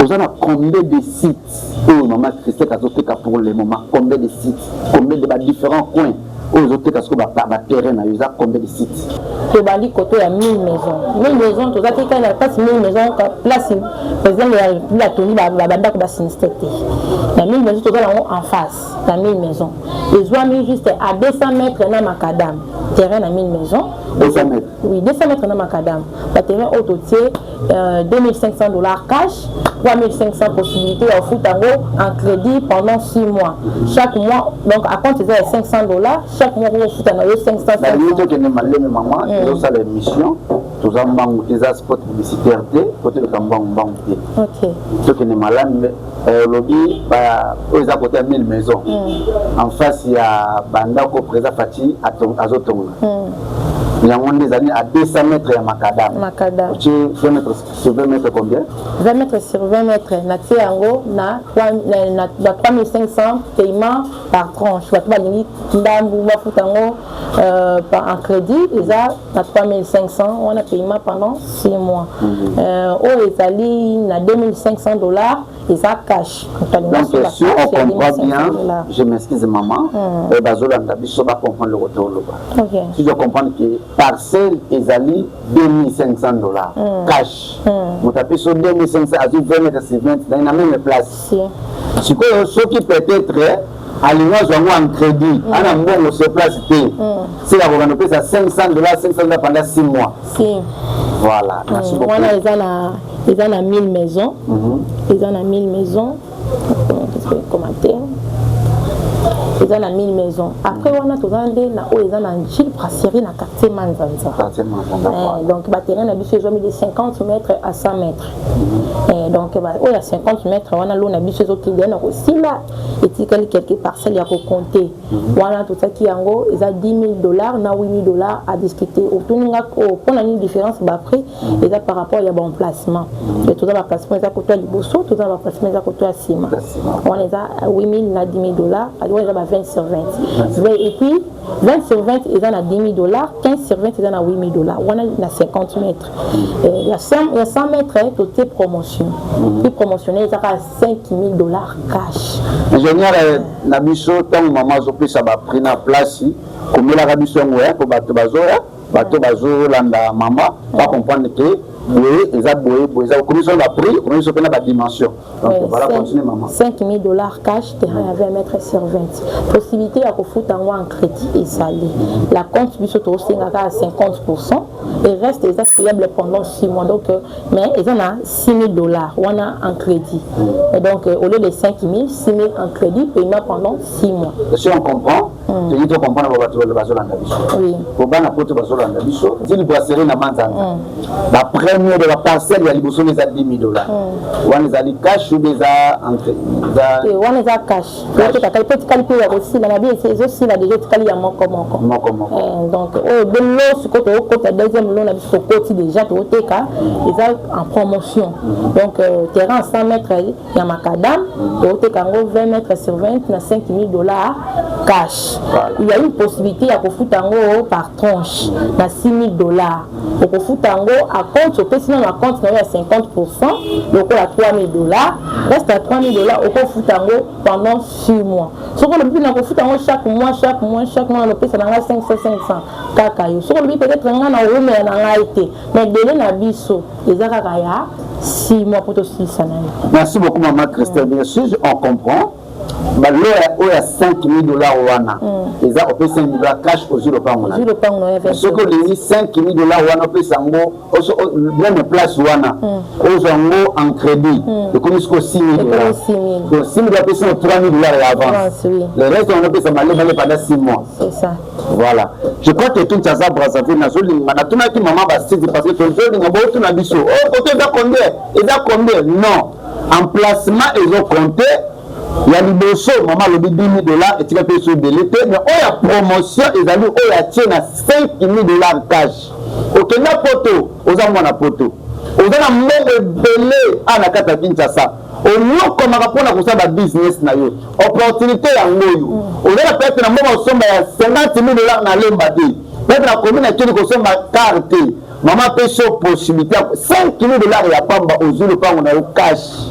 S1: oza na combien de sites oyo mama Christelle azoteka pour le moment? Combien de sites, combien de badifférents coins oyo ozoteka sikoyo baterrain na yo? Eza combien de sites?
S2: Tobandi koto ya 1000 maison. 1000 maison, toza te kaka na place 1000 maison, place président de la République atongi bandako basinistrés te. Na 1000 maison, toza nango en face na 1000 maison, ezwami juste à 200 mètres na macadam. Terrain na 1000 maison.
S1: 200 mètres?
S2: Oui, 200 mètres na macadam. Baterrain oyo totie 2500 $ cash, 3500 possibilité ya kofuta yango en crédit pendant 6 mois, chaque mois. Donc acompte eza ya 500 $ chaque mois, kokofuta na yo 500.
S1: Nalingi tokende maleme, mama. Tozosala émission, toza mbangu te, eza spot publicitaire te, po toleka mbangu mbangu te. Tokende malamu. Olobi oyo eza côté ya 1000 maison, en face ya bandako président Fatshi azotonga, yango nde ezali à 200 mètres ya macadam.
S2: Macadam.
S1: Otie 20 mètres sur 20 mètres, combien?
S2: 20 mètres sur 20 mètres, natie yango na 3500, paiement par tranche. Bato balingi ndambu bafuta yango en crédit, eza na 3500 wana, paiement pendant 6 mois. Oyo ezali na 2500 $, eza cash.
S1: Donc si on comprend bien, je m'excuse maman, bazolanda biso bacomprendre le côté oloba. Si je comprends que parcelle ezali 2500 $ cash, moto apesi 2500, azwi 20 mètres sur 20 na même place. Sikoyo soki peut-être alingi azwa yango en crédit, ana mbongo sur place te, sila kokanda opesa 500 $, 500 $ pendant 6 mois.
S2: Si.
S1: Voilà, merci beaucoup.
S2: Wana eza na 1000 maisons, eza na 1000 maisons, commentaire, eza na 1000 maisons. Après wana, toza nde na oyo eza na Njili Brasserie, na quartier Manzanza. Donc baterrain na biso ezwami de 50 mètres à 100 mètres. Donc oyo ya 50 mètres wana, lot na biso ezokende na kosila, etikali quelques parcelles ya kocompter. Wana totiaki yango eza 10 000 $ na 8 000 $ à discuter. Otuninga mpona nini différence baprix? Eza par rapport ya baemplacement. Toza baplacement eza koto ya liboso, toza baplacement eza koto ya nsima. Wana eza 8 000 na 10 000 $. Wana eza ba 20 sur 20, et puis 20 sur 20 eza na 10 000 $, 15 sur 20 eza na 8 000 $. Wana na 50 mètres. Ya 100 mètres, totie promotion, prix promotionnel ezaka 5 000 $ cash.
S1: Ingénieur na biso, ntango mama azopesa baprix na place, komelaka biso yango ya po bato bazoya, bato bazolanda mama bacomprendre ke boye eza boye, boye eza. Okomi so baprix, okomi so mpe na badimension. Donc voilà, continue maman.
S2: 5000 $ cash, terrain ya 20 mètres sur 20, possibilité ya kofuta yango en crédit ezali. L'acompte biso tosengaka à 50 et reste eza payable pendant 6 mois. Donc mais eza na 6000 $ wana en crédit. Et donc au lieu de 5000, 6000 en crédit, paiement pendant 6 mois.
S1: Si on comprend, tolingi tocomprendre bato bazolanda biso, kobana poto bazolanda biso, Njili Brasserie na Manzanza, bapremier de baparcelle ya liboso eza 10 000 $. Wana ezali cash ou eza
S2: Wana eza cash. Po etikali mpe ya kosila na bi, ezosila déjà, etikali ya moko moko.
S1: Moko moko.
S2: Donc oyo lot sikoyo tokokota deuxième lot na biso, tokoti déjà, tokoteka, eza en promotion. Donc terrain 100 mètres ya macadam, tokoteka yango 20 mètres sur 20 na 5000 $ cash. Il y a une possibilité ya kofuta yango par tranche na 6000 $. Okofuta yango acompte, opesi nano acompte na yo ya 50 lokola 3000 $, reste ya 3000 $ okofuta yango pendant 6 mois. Soki olobi mpe na kofuta yango chaque mois, chaque mois, chaque mois, nalopesa na ngai 500 500 kaka yo. Soki olobi peut-être ngai na owumela na ngai te, mais délai na biso eza kaka ya 6 mois mpo tosilisa na yo.
S1: Merci beaucoup mama Christelle. Bien sûr, on comprend. Balot oyo ya 5000 $ wana eza opesi 5 $ cash, ozwi lopango na. Soki olingi 5000 $ wana, opesa yango même place wana, ozwa yango en crédit, ekomi siko 6000 $. Donc 6000 $ opesi yango 3000 $ ya avance, le reste wana opesa malemale pendant 6 mois.
S2: C'est ça.
S1: Voilà, je crois que Kinshasa Brazzaville, nazolinga natunaki mama basiti parce que tozolinga botuna biso o koto eza combien, eza combien. Non, emplacement ezocompte. Ya liboso, mama alobi 10 000 $, etika mpe so ebele te, mais oyo ya promotion ezali oyo atie na 5 000 $ cash. Okenda Poto, oza mwana Poto, oza na mbongo ebele a na kati ya Kinshasa, onyokomaka mpona kosala babusiness na yo. Opportunité yango oyo. Oza na peut-être na mbongo osomba ya 50 000 $ na Lemba te, peut-être na commune akeli kosomba car te. Mama apesi yo possibilité ya 5 000 $ ya pamba, ozwi lopango na yo cash.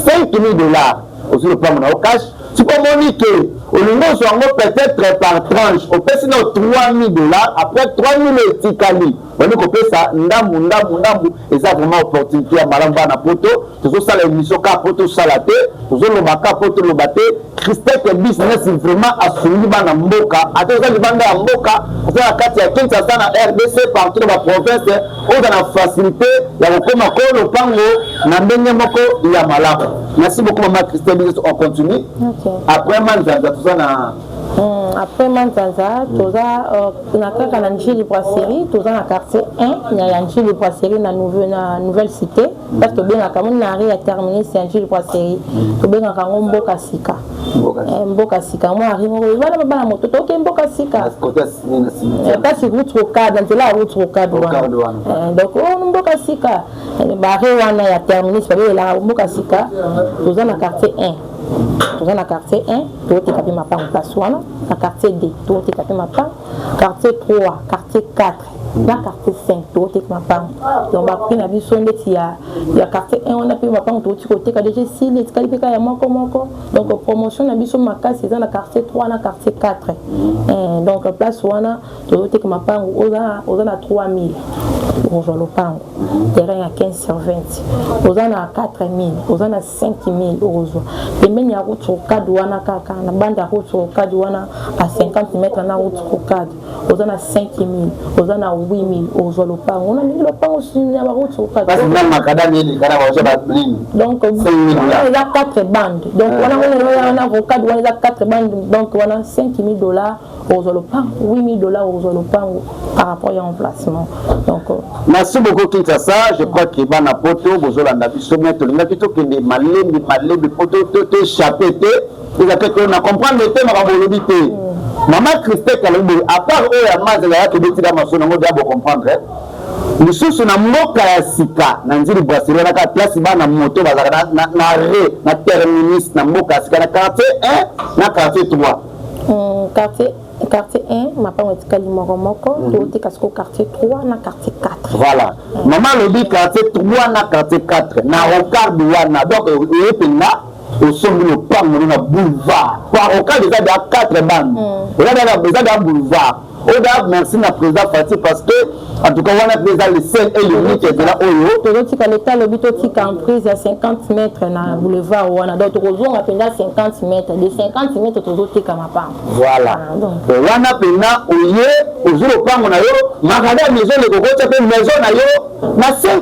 S1: 5 000 $, ozwi lopango na yo cash. Soki omoni ke olingi ozwa yango peut-être par tranche, opesi na 3 000 $, après 3 000 etikali, bandi kopesa ndambu ndambu ndambu. Eza vraiment opportunité ya malamu. Bana Poto, tozosala émission kaka po tosala te, tozoloba kaka po toloba te. Christeke Business vraiment asungi bana mboka, ata oza libanda ya mboka, oza na kati ya Kinshasa, na RDC, partout na baprovince, oza na facilité ya kokóma ko lopango na ndenge moko ya malamu. Merci beaucoup, mama Christelle Business. On continue. Après Manzanza, toza na
S2: Après Manzanza, toza na kaka na Njili Brasserie. Toza na quartier 1 na ya Njili Brasserie, na nouvelle cité, parce tobengaka moni na arrêt ya terminus ya Njili Brasserie, tobengaka yango Mboka Sika. Mboka Sika, mwa arrêt moko bana bana moto toke Mboka Sika, place route rocade, na nzela ya route rocade wana. Donc oyo Mboka Sika, baarrêt wana ya terminus babelelaka Mboka Sika. Toza na quartier 1, toza na quartier 1, toteka mpe mapango place wana. Na quartier 2 toteka mpe mapango, quartier 3, quartier 4 na quartier 5 toteka mapango. Donc baprix na biso ndeti ya quartier 1 wana mpe mapango toti koteka déjà esili, etikali mpe kaka ya moko moko. Donc promotion na biso makasi eza na quartier 3 na quartier 4. Donc place wana tozoteka mapango, oza na 3000, ozwa lopango terrain ya 15 sur 20, oza na 4000, oza na 5000, okozwa pembeni ya route rocade wana, kaka na bande ya route rocade wana, à 50 mètre na route rocade. Oza na 5000, oza na 8000, ozwa lopango ona mingi, lopango ya baroute rocade. Donc eza 4 bande, donc wana wana rocade wana eza 4 bande. Donc wana 5000 $, ozwa lopango, 8000 $, ozwa lopango par rapport ya emplacement. Donc
S1: Merci beaucoup. Kinshasa, je crois que bana Poto bozolanda biso, mais tolingaki tokende malembe malembe po toéchappe te. Eza keke na comprendre te makambo olobi te. Mama Christeke alobi boye, à part oyo ya Manzela yaki ebetika maso nango deya, bocomprendre lisusu na Mboka ya Sika, na Nzili Brasserie wana, kaka place bana moto bazalaka na arrêt na terminus na Mboka ya Sika, na quartier 1 na quartier 3.
S2: Quartier 1, mapango etikali moko moko. Toteka sikoyo quartier 3 na quartier 4.
S1: Voilà, mama alobi quartier 3 na quartier 4 na rocade wana. Donc oye mpenza, osombi lopango na boulevard po rocade eza deya 4 bande, eza deya boulevard oyo da. Merci na président Fati, parce que en tout cas wana mpe eza le seul et l'unique ezela oyo.
S2: Tozotika, leta alobi totika emprise ya 50 mètres na boulevard wana. Donc tokozonga mpenza 50 mètres, de 50 mètres tozoteka mapango.
S1: Voilà, wana mpenza oye, ozwi lopango na yo, makada maison lekokotya mpe maison na yo na 5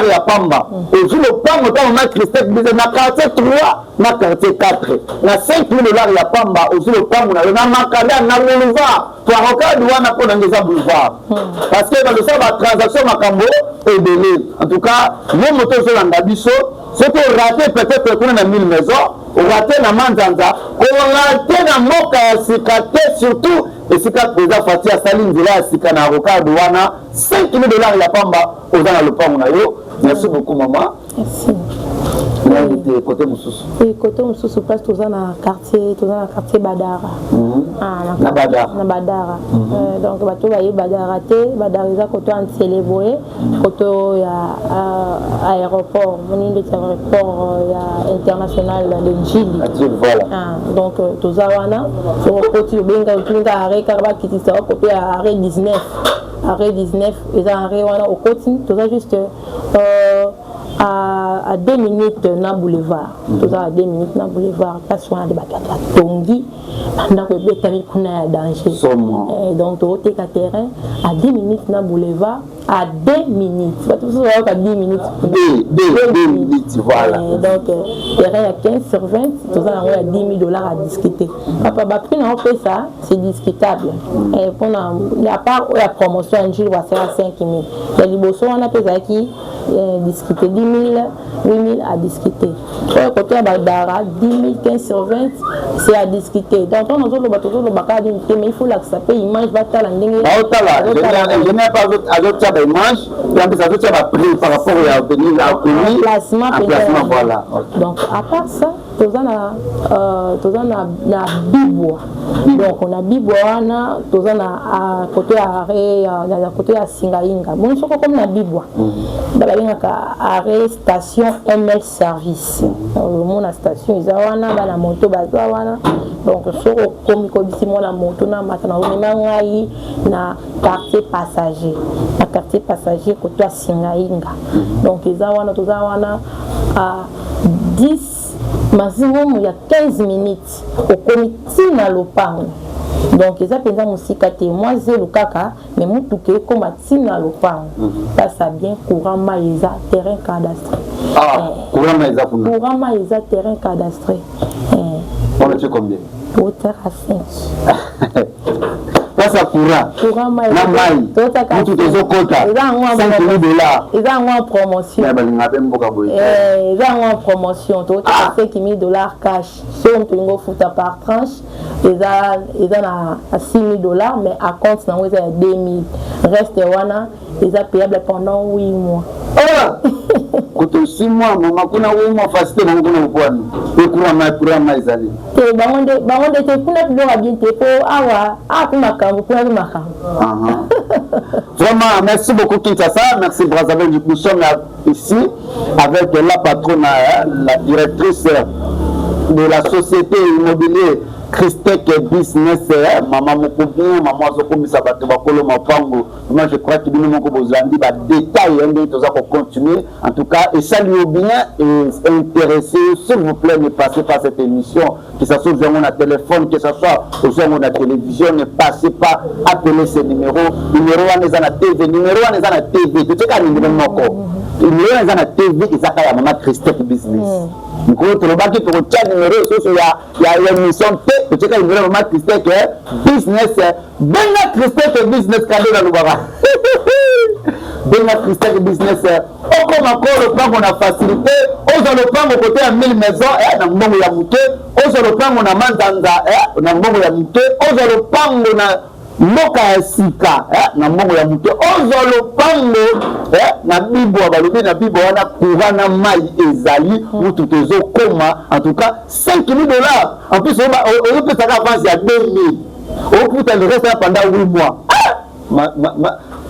S1: $ ya pamba. Ozwi lopango ntango ma Christelle Bize na quartier 3 na quartier 4 na 5 $ ya pamba, ozwi lopango na yo na makada na boulevard rocade wana, mpo nange eza boulevard, parce que bazosala batransaction, makambo ebele. En tout cas, yo moto ozolanda biso, soki oraté peut-être kuna na 1000 maison, oraté na Manzanza, koraté na Mboka ya Sika te, surtout esika président Fati asali nzela ya sika na rocade wana, 5 000 $ ya pamba, oza na lopango na yo. Merci beaucoup, mama.
S2: Merci.
S1: Nayebi te côté mosusu.
S2: Oui, côté mosusu, place toza na quartier, toza na quartier Badara. Ah,
S1: na Badara.
S2: Na Badara. Donc bato baye Badara te, Badara eza côté ya Nsele boye, côté ya aéroport moni ndeti aéroport ya international de Njili.
S1: Voilà.
S2: Ah, donc toza wana. Soki okoti, obenga, otuninga arrêt kaka, bakitisa kote ya arrêt 19. Arrêt 19 eza arrêt wana, okoti, toza juste à 2 minutes na boulevard. Toza à 2 minutes na boulevard. Place wana nde bato batongi bandako, ebetami kuna ya danger. Donc tozoteka terrain à 2 minutes na boulevard, à 2 minutes. Bato mosusu bayoka 10 minutes.
S1: 2 minutes, voilà.
S2: Donc terrain ya 15 sur 20, toza yango ya 10 000 $ à discuter. Papa, baprix na opesa, c'est discutable. Mpona à part oyo ya promotion ya Njili wasala 5 000 ya liboso wana mpe ezalaki. Discuter 10 000, 8 000 à discuter. Oyo côté ya badara, 10 000, 15 sur 20, c'est à discuter. Donc ntango nazoloba, tozoloba kaka nini te, mais il faut lakisa mpe image, batala ndenge.
S1: Baotala ingénieur mpe azotia baimage, mpe en azotia baprix par rapport ya avenir akomi.
S2: Emplacement.
S1: Emplacement, voilà.
S2: Donc à part ça, toza na Bibwa. Donc na Bibwa wana, toza na côté ya arrêt, na côté ya Singainga. Boni soki okomi na Bibwa, babengaka arrêt station ML Service. Omona station eza wana, bana moto baza wana. Donc soki okomi, kobisi mwana moto na mata na omema ngai na quartier passager, na quartier passager côté ya Singainga. Donc eza wana, toza wana à 10, maximum ya 15 minutes okomi ntina lopango. Donc eza mpenza mosika te, mwa zelo kaka, mais motuka ekóma ntina lopango. Pasa bien, courant, mai eza, terrain cadastré.
S1: Ah, courant, mai eza kuna?
S2: Courant, mai eza, terrain cadastré.
S1: On le combien?
S2: Otaka 5.
S1: Place ya courant.
S2: Courant, mai.
S1: Na mai, mutu tozokota 5 000 $.
S2: Eza yango en promotion.
S1: Balinga mpe mboka boye.
S2: Eza yango en promotion, totaka 5 000 $ cash. Soki moto olingi ofuta par tranche, eza na 6 000 $, mais acompte nango eza ya 2 000, reste wana eza payable pendant 8 mois.
S1: Kutu 6 mois, mama, kuna 8 mois facilité bango kuna kokwani pe courant, mai, courant, mai ezali.
S2: Te, bango nde te. Kuna biloko ya bien te, po awa awa mpe makambo, kuna mpe makambo.
S1: Vraiment, merci beaucoup Kinshasa, merci Brazzaville. Nous sommes ici avec la patronne, la directrice de la société immobilière Christec Business, mama moko bien, mama azokomisa bato bakolo mapango. Moi, je crois que bino moko bozandi badétail ndenge toza kocontinuer. En tout cas, esali yo bien et intéressé, s'il vous plaît, ne passez pas cette émission. Que ça soit ozwango na téléphone, que ça soit ozwango na télévision, ne passez pas. Appelez ce numéro. Numéro wana eza na TV, numéro wana eza na TV. Totieka numéro moko, numéro wana eza na TV, ezaka ya mama Christec Business. Mikolo tolobaki tokotia numéro lisusu ya émission te, totieka numéro ya mama Christec Business. Benga Christec Business, kande nalobaka, benga Christec Business, okoma ko lopango na facilité. Ozwa lopango côté ya 1000 maison na mbongo ya moke, ozwa lopango na Manzanza na mbongo ya moke, ozwa lopango na mboka ya sika na mbongo ya moke, ozwa lopango na Bibwa. Balobi na Bibwa wana, courant na mai ezali, mutuka ezokoma. En tout cas, 5000 $, en plus ozopesaka avance ya 2000, ofuta le reste pendant 8 mois. Ah!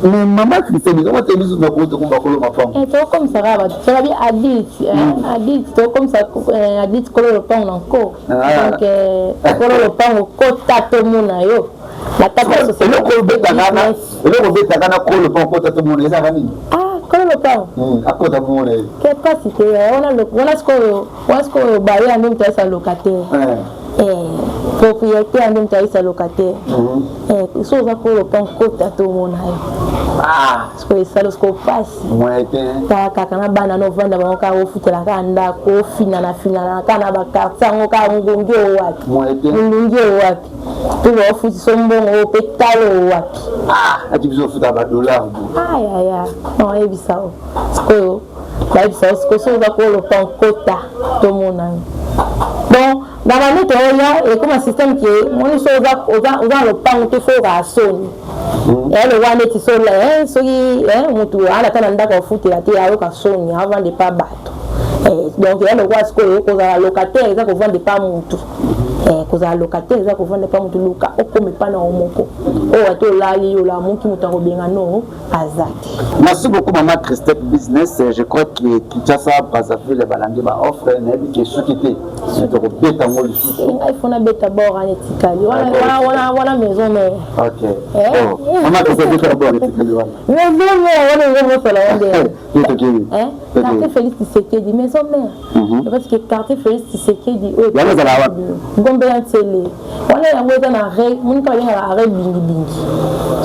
S1: Mais mama Christine, comment te biso na kota komba kolo mapango?
S2: Tokomisaka bato, soki adulte, adulte, tokomisa adulte kolo lopango na nko. Donc kolo lopango, kota tomona yo na kati ya société.
S1: Eloko obetaka na kolo lopango, kota tomona, ezaka nini?
S2: Ah, kolo lopango.
S1: Akota komona ye.
S2: Ke pasi te wana. Sikoyo baye nde moto ayesa locataire, propriétaire nde moto ayesa locataire. So oza kolo lopango, kota tomona yo. Sikoyo esala sikoyo pasi. Kaka kaka na bana na ovanda bango, kaka ofutela kaka ndako, ofinana finana kaka na baquartier yango, kaka ngongi oyo wapi, molungi oyo wapi, mpe baofutisa mbongo oyo mpe talo oyo wapi.
S1: Ati biso ofuta badollar.
S2: Ayaya, oyebisa o sikoyo, bayebisa o sikoyo, soki oza kolo lopango, kota tomona yo. Donc na banete oya ekoma système ke moni so oza na lopango te, fo okaka soni eya lokwa neti so soki motu alata na ndako afutela te, ayoka soni, avande pa bato. Donc eya lokwa sikoyo kozala locataire eza kovanda epa motu, kozala locataire eza kovanda epa motu. Luka okoma epa na yo moko, oyo ate olali, olamuki, moto akobenga no aza te.
S1: Merci beaucoup, mama Christelle Business. Je crois que Kinshasa, Brazzaville balandi baoffre. Nayebi ke soki te, tokobeta yango lisusu.
S2: Ngai fo nabeta bor wana etikali wana, maison mère.
S1: Ok, mama Christelle, beta bor etikali wana.
S2: Maison mère wana ezomosala wana, quartier Félix Tshisekedi, maison mère, parce que quartier Félix Tshisekedi
S1: oyo yango ezala wapi?
S2: Gombe ya Ntsele wana, yango eza na arrêt monika, babengaka arrêt Bingibingi.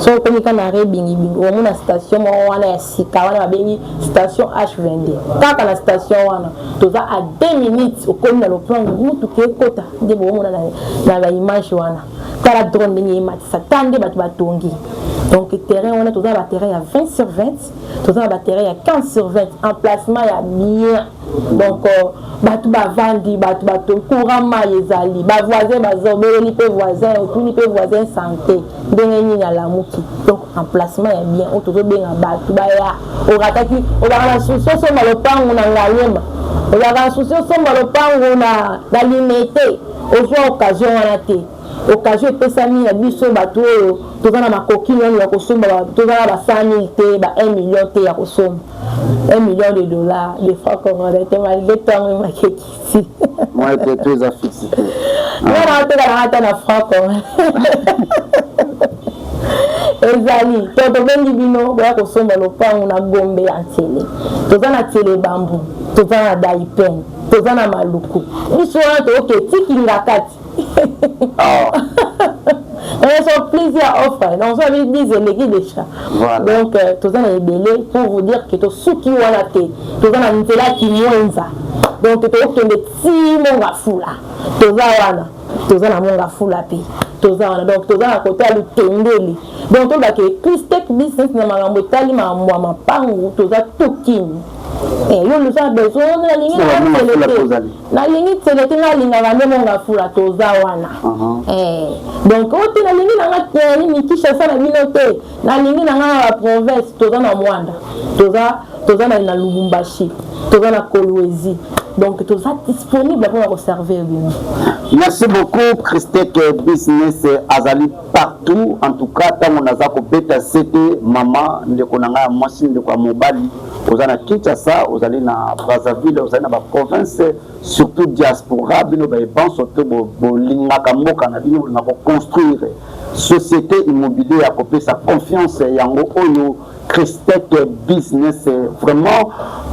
S2: So okomi ka na arrêt Bingibingi, omona station moko wana ya sika wana babengi station H22. Kaka na station wana, toza à 2 minutes okomi na lopango, mutuka ekota nde boomona na baimage wana. Tala drone ndenge ematisa, ta nde bato batongi. Donc terrain wana, toza na baterrain ya 20 sur 20, toza na baterrain ya 15 sur 20, emplacement ya bien. Donc bato bavandi, bato bato, courant, mai ezali, bavoisin baza, obeleli mpe voisin, otuni mpe voisin santé ndenge nini, alamuki. Donc emplacement ya bien oyo tozobenga bato baya. Orataki, ozalaka na souci osomba lopango na Ngaliema, ozalaka na souci osomba lopango na Limete, ozwa occasion wana te. Occasion epesami na biso bato oyo toza na makoki nano ya kosomba. Toza na ba 100 000 te, ba 1 million te ya kosomba, 1 million de dollars, de francs congolais te, malgré ntango emakekisi.
S1: Moi te, to eza fixe te.
S2: Nga na oteka nanga ata na franc congolais ezali to. Tobengi bino boya kosomba lopango na Gombe ya Nsele. Toza na Nsele Bambu, toza na Daipen, toza na Maluku. Biso wana tooke tikinga kati. So plusieurs offres, donc so abi 10 eleki déjà. Donc toza na ebele pour vous dire que tosuki wana te. Toza na nzela Kimwenza, donc tokokende ti Mont-Ngafula. Toza wana, toza na Mont-Ngafula mpe toza wana. Donc toza na côté ya Lutendele. Donc tolobake Christec Business na makambo etali makambo ya mapangu, toza tukini. Yo loza besoin, nalingi Nsele te, nalingi Nsele te, nalingaka nde Mont-Ngafula, toza wana. Donc oyo te, nalingi nanga nini, Kinshasa na bino te, nalingi nanga na baprovince, toza na Mwanda, toza na Lubumbashi, toza na Kolwezi. Donc toza disponible mpona koservir bino.
S1: Merci beaucoup. Christec Business azali partout. En tout cas, ntango naza kobeta sete, mama, ndeko na ngai ya mwasi, ndeko ya mobali, oza na Kinshasa, ozali na Brazzaville, ozali na baprovince, surtout diaspora, bino baebanso to bolingaka mboka na bino, bolingaka koconstruire société immobilier ya kopesa confiance, yango oyo Christec Business. Vraiment,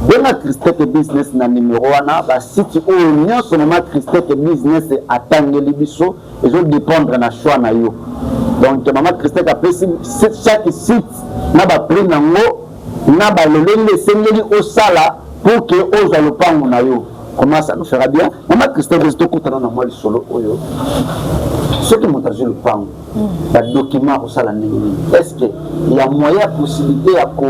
S1: benga Christec Business na numéro wana. Basite oyo nyonso mama Christec Business atangeli biso, ezodépendre na choix na yo. Donc mama Christec apesi chaque site na baprix nango, na balolenge esengeli osala pour que ozwa lopango na yo. Comment ça nous fera bien, mama Christec? Tokutana na mwa lisolo oyo. Soki moto azwi lopango, badocument akosala ndenge nini? Est ce que ya moyen, ya possibilité ya ko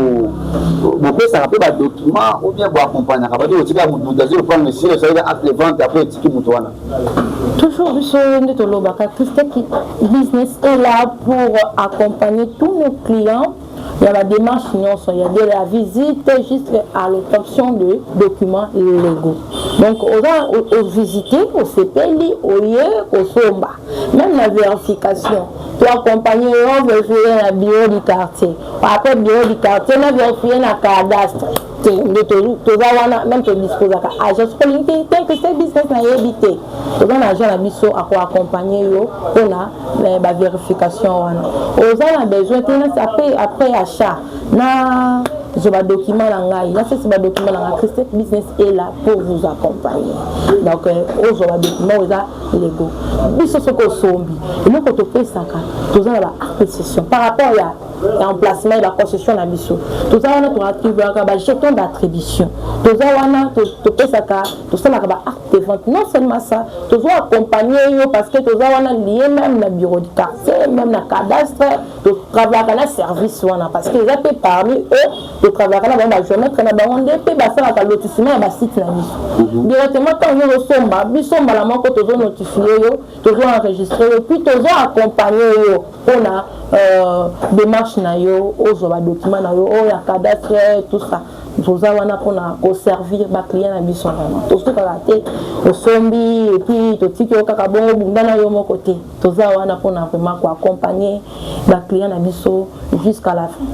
S1: bopesaka mpe badocument, ou bien boaccompagnaka bato, otika moto azwi lopango, esili, osalaki acte de vente, après etiki moto wana?
S2: Toujours biso nde tolobaka, Christec Business est là pour accompagner tous nos clients. Il y a la démarche nyonso, il y a de la visite jusqu'à l'obtention de documents légaux. Donc oza ovisite, osepeli, oye kosomba, même la vérification, toaccompagne yo, vérifie na bureau du quartier. Après bureau du quartier, na vérifie na cadastre te nde toza wana. Même todisposaka agent. Soki olingi te te Christec Business nayebi te, toza na agent na biso, akoaccompagne yo mpona bavérification wana. Oza na besoin te, après achat na zwa badocument na ngai, nasesi badocument na ngai, Christec Business est là pour vous accompagner. Donc ozwa badocument oyo eza légaux. Biso soki osombi, eloko topesaka, toza na baappréciation par rapport ya emplacement ya baconcession na biso. Toza wana, toattribuaka bajeton d'attribution. Toza wana, topesaka, tosalaka baacte de vente. Non seulement ça, tozo accompagner yo parce que toza wana lié même na bureau du quartier, même na cadastre. Totravaillaka na service wana parce que eza mpe parmi eux, totravaillaka na bango, bagéomètre na bango nde mpe basalaka lotissement ya basite na biso directement. Ntango yo ozosomba, biso mbala moko tozonotifie yo, tozo enregistre yo, puis tozo accompagne yo mpona démarche na yo, ozwa badocument na yo oyo ya cadastre, tout ça. Toza wana mpona koservir baclient na biso. Vraiment, tosukaka te osombi et puis totiki yo kaka bongo, bunda na yo moko te. Toza wana mpona vraiment koaccompagner baclient na biso jusqu'à la fin.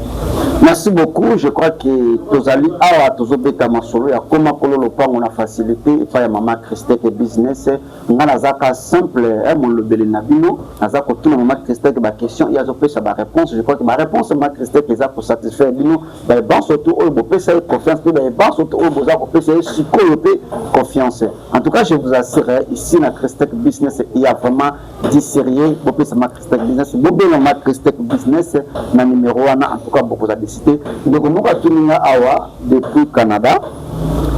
S1: Merci beaucoup. Je crois que tozali awa, tozobeta masolo ya koma kolo lopango na facilité epai ya mama Christec Business. Nga nazaka simple molobeli na bino, naza kotuna mama Christec baquestion, ye azopesa baréponse. Je crois que baréponse mama Christec eza kosatisfaire bino baeban, surtout oyo bopesa ye confiance, mpe baeban surtout oyo boza kopesa ye sikoyo mpe confiance. En tout cas, je vous assure, ici na Christec Business, il y a vraiment du sérieux. Bopesa ma Christec Business, bobenga ma Christec Business na numéro wana. En tout cas, bokoza décide. Ndeko moko atuni nga awa depuis Canada,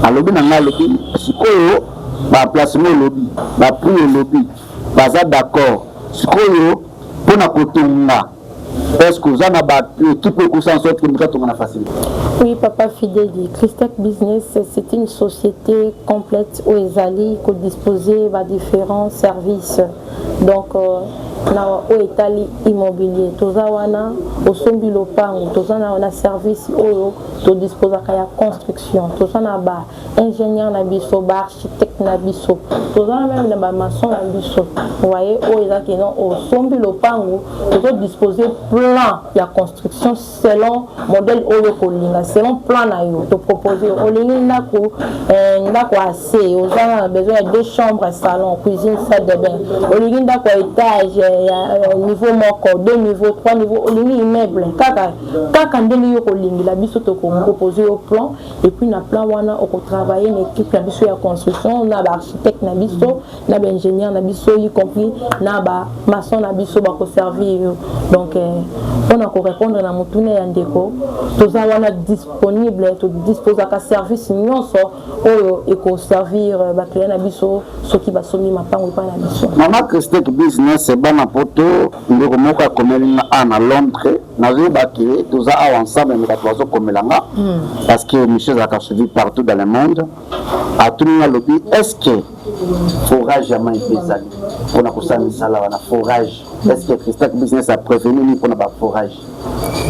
S1: alobi na nga, alobi sikoyo baemplacement, olobi baprix, olobi baza d'accord, sikoyo Mpona kotonga, est ce que oza na baéquipe ekosala en sorte que moto atonga na facilité?
S2: Oui, Papa Fideli, Christec Business, c'est une société complète où ezali kodisposer ba différents services. Donc, na oyo etali immobilier, toza wana. Osombi lopango, toza na service oyo todisposaka ya construction. Toza na ba ingénieur na biso, baarchitecte na biso, toza na même na bamaçon na biso. Voye, oyo eza que non, osombi lopango, tozodispose plan ya construction selon modèle oyo kolinga, selon plan na yo. Topropose, olingi ndako, ndako ase oza na besoin ya deux chambres, salon, cuisine, salle de bain, olingi ndako ya étage, ya niveau moko, deux niveau, trois niveau, olingi immeuble, kaka kaka ndenge yo kolingela biso, tokopropose yo plan. Et puis na plan wana, okotravaille na équipe na biso ya construction, na baarchitecte na biso, na baingénieur na biso, y compris na bamaçon na biso, bakoservir yo. Donc mpona korépondre na motuna ya ndeko, toza wana disponible, todisposaka service nyonso oyo ekoservir baclient na biso soki basombi mapango epai na biso.
S1: Mama Christec Business, bana Poto, ndeko moko akomeli nga a na Londres. Nazoyeba ke toza awa ensemble, mais bato bazokomela nga parce que monsieur ezalaka suivi partout dans le monde. Atuni nga, alobi: est ce que forage ya mai mpe ezali mpona kosala misala wana? Forage, est ce que Christec Business a prévenu nini mpona baforage?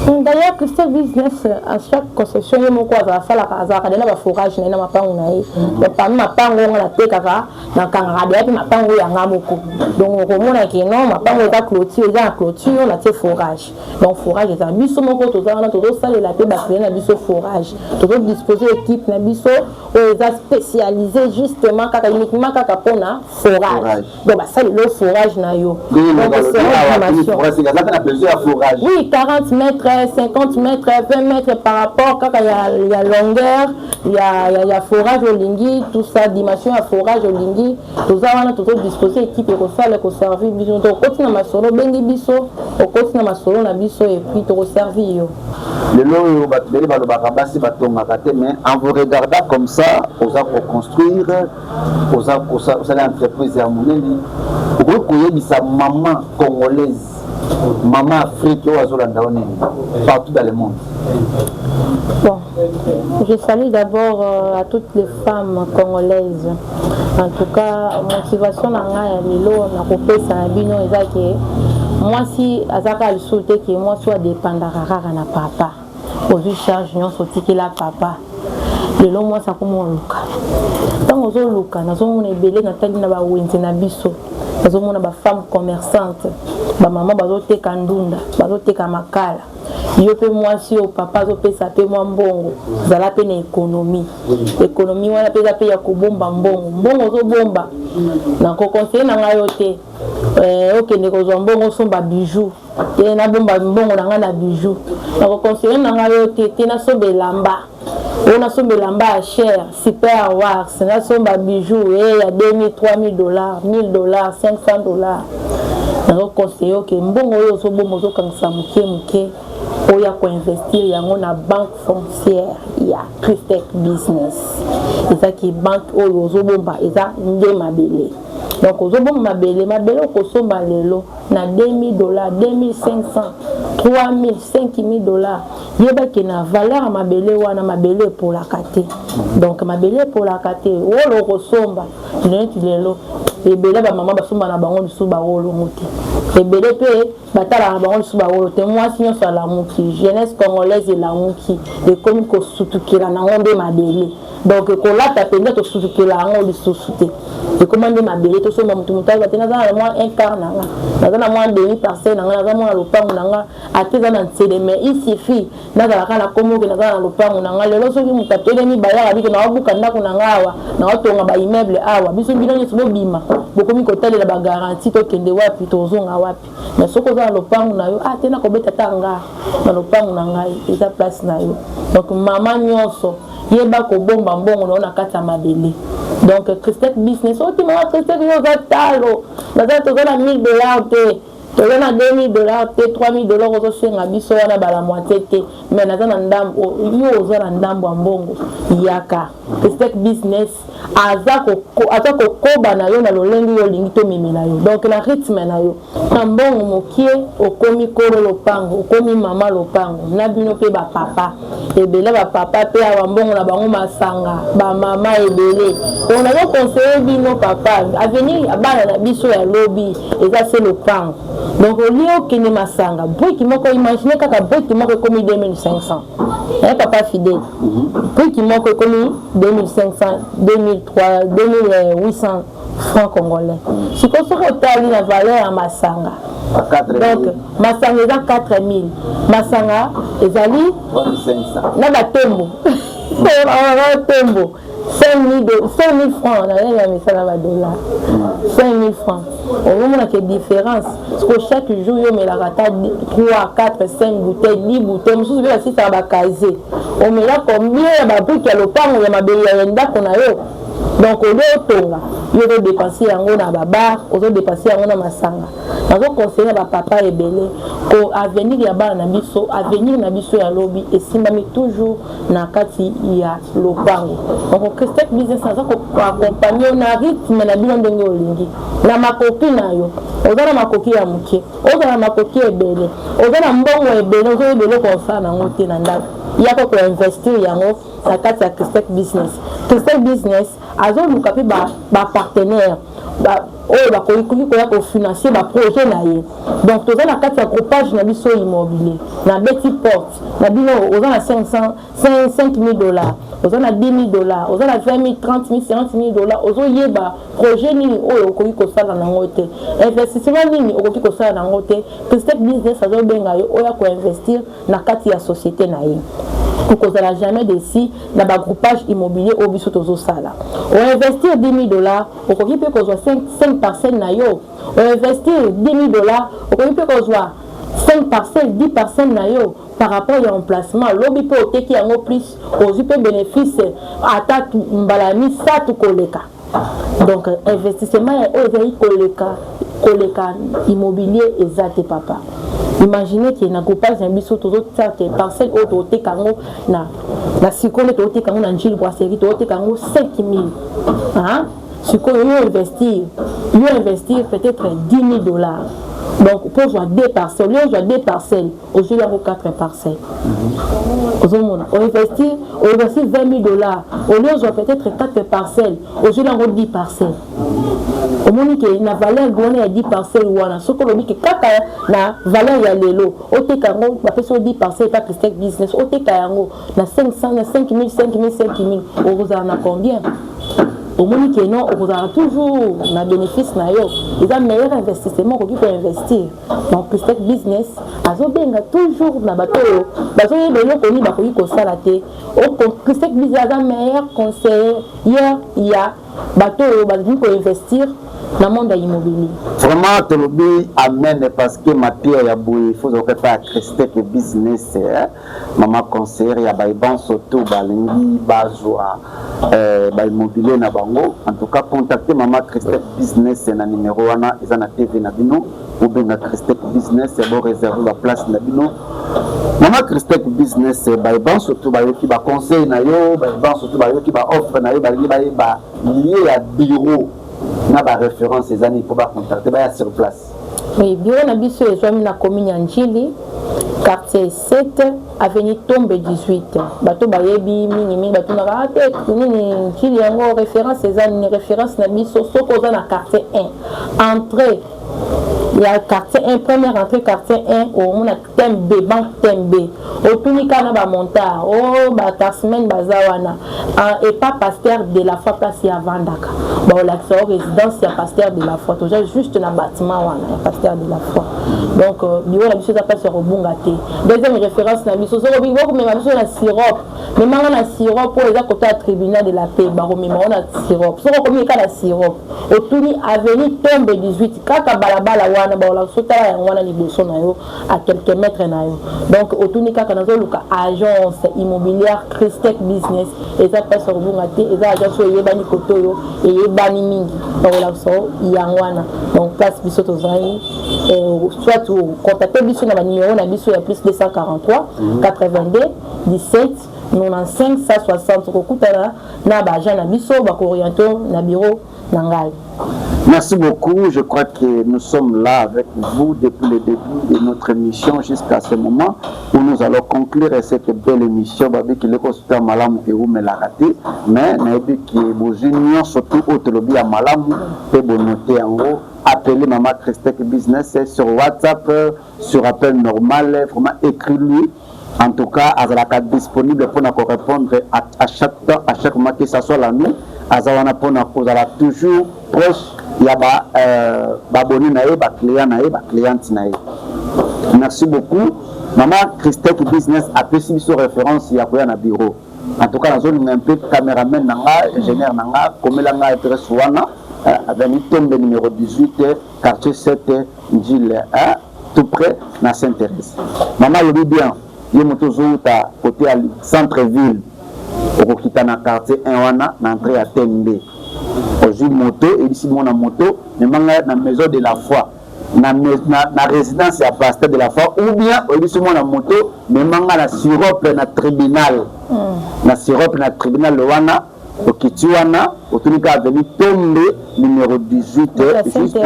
S2: D'ailleurs, Christec Business, à chaque concession, ye moko azala asalaka, azalaka deja na baforage na ye na mapango na ye. Donc parmi mapango nga natekaka, nakangaka deya mpe mapango oyo yanga moko. Donc okomona que non, mapango eza clôture, eza na clôture, natie forage. Donc forage eza biso moko, toza wana, tozosalela mpe baclient na biso forage. Tozodispose équipe na biso oyo eza spécialisé justement, kaka uniquement kaka mpona forage. Donc basalela yo forage na yo. Oui, 40 mètres, 50 mètres, 20 mètres, par rapport kaka ya longueur ya forage olingi, tout ça, dimension ya forage olingi, toza wana, tozodispose équipe ekosala, ekoservir biso. Tokoti na masolo, obengi biso, okoti na masolo na biso et puis tokoservir yo.
S1: Lelo oyo bato ebele balobaka basi batongaka te, mais en vous regardant comme ça, oza koconstruire, oza kosala entreprise ya monene. Okoki koyebisa mama congolaise, mama Afrique oyo azolanda yo nini partout dans le monde?
S2: Bon, je salue d'abord à toutes les femmes congolaises. En tout cas, motivation na ngai ya lelo nakopesa na bino eza ke mwasi aza kaka lisusu te ke mwasi oyo adépendaka kaka na papa, ozwi charge nyonso otikela papa. Lelo mwasi akoma oluka. Ntango ozoluka, nazomona ebele, natali na bawenze na biso, nazomona bafemme commerçante, bamama bazoteka ndunda, bazoteka makala. Yo mpe mwasi oyo papa azopesa mpe mwa mbongo, zala mpe na économie. Économie wana mpe eza mpe ya kobomba mbongo. Mbongo ozobomba, nakoconseiller na ngai yo te okende kozwa mbongo osomba bijou te. Nabomba mbongo na ngai na bijou, nakoconseiller na ngai yo te. Te, nasomba elamba oyo, nasomba elamba ya cher, super wax, nasomba bijou ya 2000, 3000 dollars, 1000 dollars, 500 dollars. Nazoconseiller oke mbongo oyo ozobomba, ozokangisa moke moke, oya koinvestir yango na banque foncière ya Christec Business. Ezaki banque oyo ozobomba, eza nde mabele. Donc ozobomba mabele. Mabele okosomba lelo na 2000 dollars, 2500, 3000, 5000 dollars, yebaki na valeur ya mabele wana, mabele epolaka te. Donc mabele epolaka te. Wolo okosomba neti lelo, ebele bamama basomba na bango lisusu bawolongo te. Ebele mpe batalaka na bango lisusu bawolo te. Mwasi nyonso alamuki, jeunesse congolaise elamuki, ekomi kosutukela nango nde mabele. Donc kolata mpenza, tosutukela yango lisusu te, ekoma nde mabele tosomba. Motu motu ayoba te: naza na mwa un quart na nga, naza na mwa demi parcelle na nga, naza mwa na lopango na nga, ate eza na nzele, mais il suffit nazalaka na komoke, naza na lopango na nga. Lelo soki moto atelemi, bayaka bike, naobuka ndako na nga awa, naotonga baimmeuble awa, biso bino nyonso bobima, bokomi kotalela bagarantie, tokende wapi, tozonga wapi? Mais soki oza na lopango na yo, ah te, nakobeta ta nga na lopango na ngai, eza place na yo. Donc mama nyonso, yeba kobomba mbongo na yo na kati ya mabele. Donc Christec Business oti, mama Christec, yo oza talo, naza, toza na 1000 dollars te. Toza na 2000 $ te, 3000 $ ozosenga biso wana bala moitié te, mais naza na ndambo. Yo oza na ndambo ya mbongo, yaka Christec Business. Aza kokoba na yo na lolenge yo olingi tomemela yo, donc na rythme na yo. Na mbongo mokie, okomi kolo lopango, okomi mama lopango. Na bino mpe bapapa ebele, bapapa mpe awa mbongo na bango masanga, bamama ebele. Donc nazoconseiller bino papa, avenir ya bana na biso ya lobi eza se lopango. Donc olie okende masanga, brique moko, imagine kaka brique moko ekomi 2500, eh, papa fidèle, brique moko ekomi 2500, 2003, 2800 francs congolais. Sikoyo soki otali na valeur ya masanga, donc masanga eza 4000, masanga ezali na batombo batombo 5000 francs na ndenge ya misala, badollar 5000 francs. Ozomona ke différence, parce que chaque jour yo omelaka ata 3, 4, 5 bouteille, 10 bouteille, mosusu mpe basisaka bacasier. Omela combien ya babrique ya lopango, ya mabele ya ndako na yo? Donc olie otonga, yo ozodépenser yango na babar, ozodépenser yango na masanga. Nazoconseiller na bapapa ebele ko avenir ya bana na biso, avenir na biso ya lobi esimbami toujours na kati ya lopango. Donc Christec Business aza koaccompagner na rythme na bino ndenge olingi, na makoki na yo. Oza na makoki ya moke, oza na makoki ebele, oza na mbongo ebele, ozoyeba eloko osala nango te na ndako, yaka koinvestir yango na kati ya Christec Business. Christec Business azoluka mpe bapartenaire oyo bakoki koya kofinancer baprojet na ye. Donc toza na kati ya groupage na biso immobilier na beti porte na bino. Oza na 500, 5000 $, oza na 10 000 $, oza na 20 000, 30 000, 50 000 $, ozoyeba projet nini oyo okoki kosala nango te, investissement nini okoki kosala nango te, Christec Business azobenga yo oya koinvestir na kati ya société na ye. Okozala jamais déçu na bagroupage immobilier oyo biso tozosala. Oinvestir 10 000 $, okoki mpe kozwa 5 parcelle na yo. Oinvestir 10 000 $, okoki mpe kozwa 5 parcelle, 10 parcelle na yo par rapport ya emplacement. Lobi mpe oteki yango plus, ozwi mpe bénéfice ata mbala misato koleka. Donc investissement oyo ezali koleka immobilier eza te, papa. Imagine ke na groupage na biso tozotia ke parcelle oyo toteka yango na sikoyo nde toteka yango na Njili Brasserie, toteka yango 5000. Sikoyo yo investir peut-être 10 000 $, donc mpo ozwa deux parcelles, yo ozwa deux parcelles, ozwi yango quatre parcelles. Ozomona, oinvestir 20 000 $, olie ozwa peut-être quatre parcelles, ozwi yango 10 parcelles. Omoni ke na valeur wana ya 10 parcelles wana, soki olobi ke kaka na valeur ya lelo oteka yango, bapesi yo 10 parcelles pa Christec Business, oteka yango na 500, na 5000, 5000, 5000, okozala na combien? Omoni ke non, okozala toujours na bénéfice na yo. Eza meilleur investissement okoki koinvestir. Donc Christec Business azobenga toujours na bato oyo bazoyeba eloko nini bakoki kosala te. Christec Business aza meilleur conseiller ya bato oyo balingi koinvestir na monde ya immobilier.
S1: Vraiment tolobi amen, parce que matière ya boye faut ozoka epai ya Christec Business, eh? Mama conseillère ya baebanso to balingi bazwa baimmobilier na bango, en tout cas contacte mama Christec Business na numéro wana eza na TV na bino. Bobenga Christec Business, boréserver baplace na bino. Mama Christec Business, baebanso to bayoki baconseil na yo, baebanso to bayoki baoffre na yo, balingi bayeba lieu ya bureau na baréférence eza nini mpo bacontacte, baya sur place?
S2: Oui, bureau na biso ezwami na commune ya Njili, quartier 7, avenue Tombe 18. Bato bayebi mingimingi, batunaka te nini Njili yango, référence eza nini? Référence na biso, soki oza na quartier 1, entrée ya quartier 1, première entrée quartier 1, omona Tembe, banque Tembe. Otuni kaka na bamontard o bataximan baza wana epa pasteur de la foi, place ya avandaka, baolakisa o résidence ya pasteur de la foi. Toza juste na bâtiment wana ya pasteur de la foi. Donc bureau na biso eza place ya kobunga te. Deuxième référence na biso, soki bokomema biso na sirop, memanga na sirop oyo eza kota ya tribunal de la paix, bakomema o na sirop. Soki okomi eka na sirop, otuni avenue Tombe 18, kaka balabala wana baolakisa, otala yango wana liboso na yo, à quelques mètres na yo. Donc otuni kaka nazoluka agence immobilière Christec Business, eza place ya kobunga te. Eza agence oyo eyebani kote oyo eyebani mingi, bakolakisa yango wana. Donc Place biso tozali, soit contacte biso na banuméro na biso ya +243 82 17 95 160. Okokutana na baagent na biso, bakooriente na bureau na ngai.
S1: Merci beaucoup. Je crois que nous sommes là avec vous depuis le début de notre émission jusqu'à ce moment où nous allons conclure cette belle émission. Babi kileko super malamu eumelaka te, mais nayebi ke bozwi nyonso tu oyo tolobi ya malamu mpe bonote yango. Appelez Maman Christec Business sur WhatsApp, sur appel normal, vraiment écris-lui. En tout cas, azalaka disponible mpona korépondre à chaque temps, à chaque moment, que ça soit la nuit. Aza wana mpona kozala toujours proche ya baabonnés na ye, baclient na ye, bacliente na ye. Merci beaucoup, Mama Christec Business. Apesi biso référence ya koya na bureau. En tout cas, nazolinga mpe caméraman na nga, ingénieur na nga, komela nga adresse wana: avenue Tombe numéro 18, quartier 7, Njili, tout près na Saint Thérèse. Mama alobi bien, ye moto ozowuta côté ya centre ville, okokita na quartier 1 wana, na entrée ya Tembe, ozwi moto, ebisi mona moto memanga na Maison de la Foi, na résidence ya pasteur de la foi, ou bien oyebisi mwana moto memanga na Sirop na tribunal. Na Sirop na tribunal wana, okiti wana, otuni kaka avenue Tombe numéro 18, juste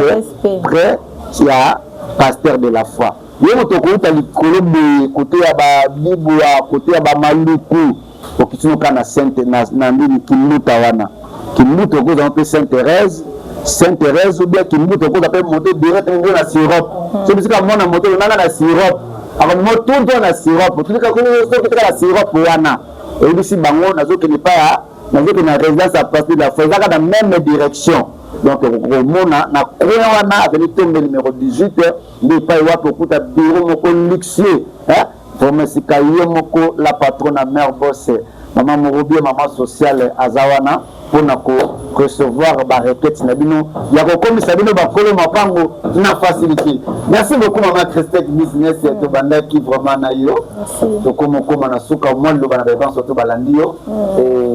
S1: près ya pasteur de la foi. Ye moto okouta likolo boye, kote ya Babibwa, kote ya Bamaluku, okiti noka na Sainte na nini, Kimbuta wana. Kimbuta okozala mpe Sainte Thérèse, Sainte Thérèse ou bien Kimbuta, okoza mpe moto direct ngo na Sirop. So bisika mwana moto nanga na Sirop, akomotunto na Sirop, soki na Sirop wana, oyebisi bango nazokende pa ya nazokende na résidence ya pasteur de la foi, ezaka na même direction. Donc okomona na coin wana, avenue Tombe numéro 18, nde epai wapi okuta bureau moko luxueux, vraiment esika ye moko la patronne na mare boss, mama Morobie, mama sociale, aza wana mpona korecevoir barequête na bino ya kokomisa bino bakolo mapango na facilité. Merci beaucoup, Mama Christec Business. Tobandaki vraiment na yo, tokoma okóma na suka. Mwa liloba na baevanso to balandi yo,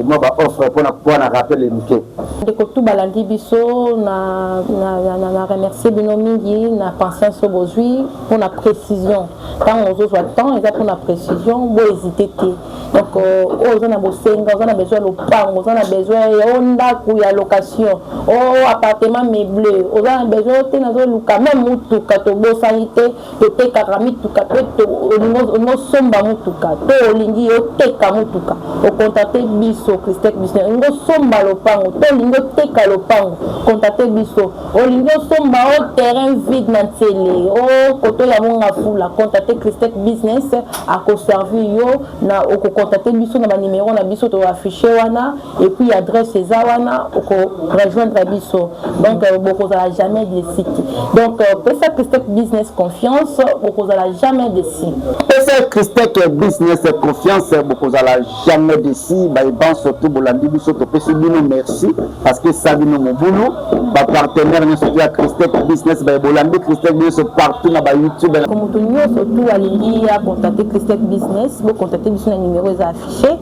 S1: mwa baoffre mpona rappel moke.
S2: Ndeko tu balandi biso, na remercie bino mingi na patience oyo bozwi mpona précision. Ntango ozozwa temps, eza mpona précision, bohésite te. Donc oyo oza na bosenga, oza na besoin ya lopango, oza na besoin ya o ndako ya location, o appartement meublé, oza na besoin te, nazoluka même mutuka, tobosani te, totekaka mituka mpe. Olingi osomba mutuka to olingi oteka mutuka, ocontacte biso, Christec Business. Olingi osomba lopango to olingi oteka lopango, contacte biso. Olingi osomba o terrain vide na Ntsele, o koto ya Mongafula, contacte Christec Business, akoservir yo. Na okocontacte biso na banimero na biso toaffiche wana, et puis adresse eza wana, okorejoindre biso. Donc bokozala jamais déçus. Donc pesa Christec Business confiance, bokozala jamais déçus.
S1: Pesa Christec Business confiance, bokozala jamais déçus. Bayeban surtout bolandi biso, topesi bino merci parce que esa bino mobulu. Bapartenaire nyonso to ya Christec Business, baye bolandi Christec nyonso partout na bayoutube.
S2: Moto nyonso tu alingi acontacte Christec Business, bocontacte biso na numéro eza affiché,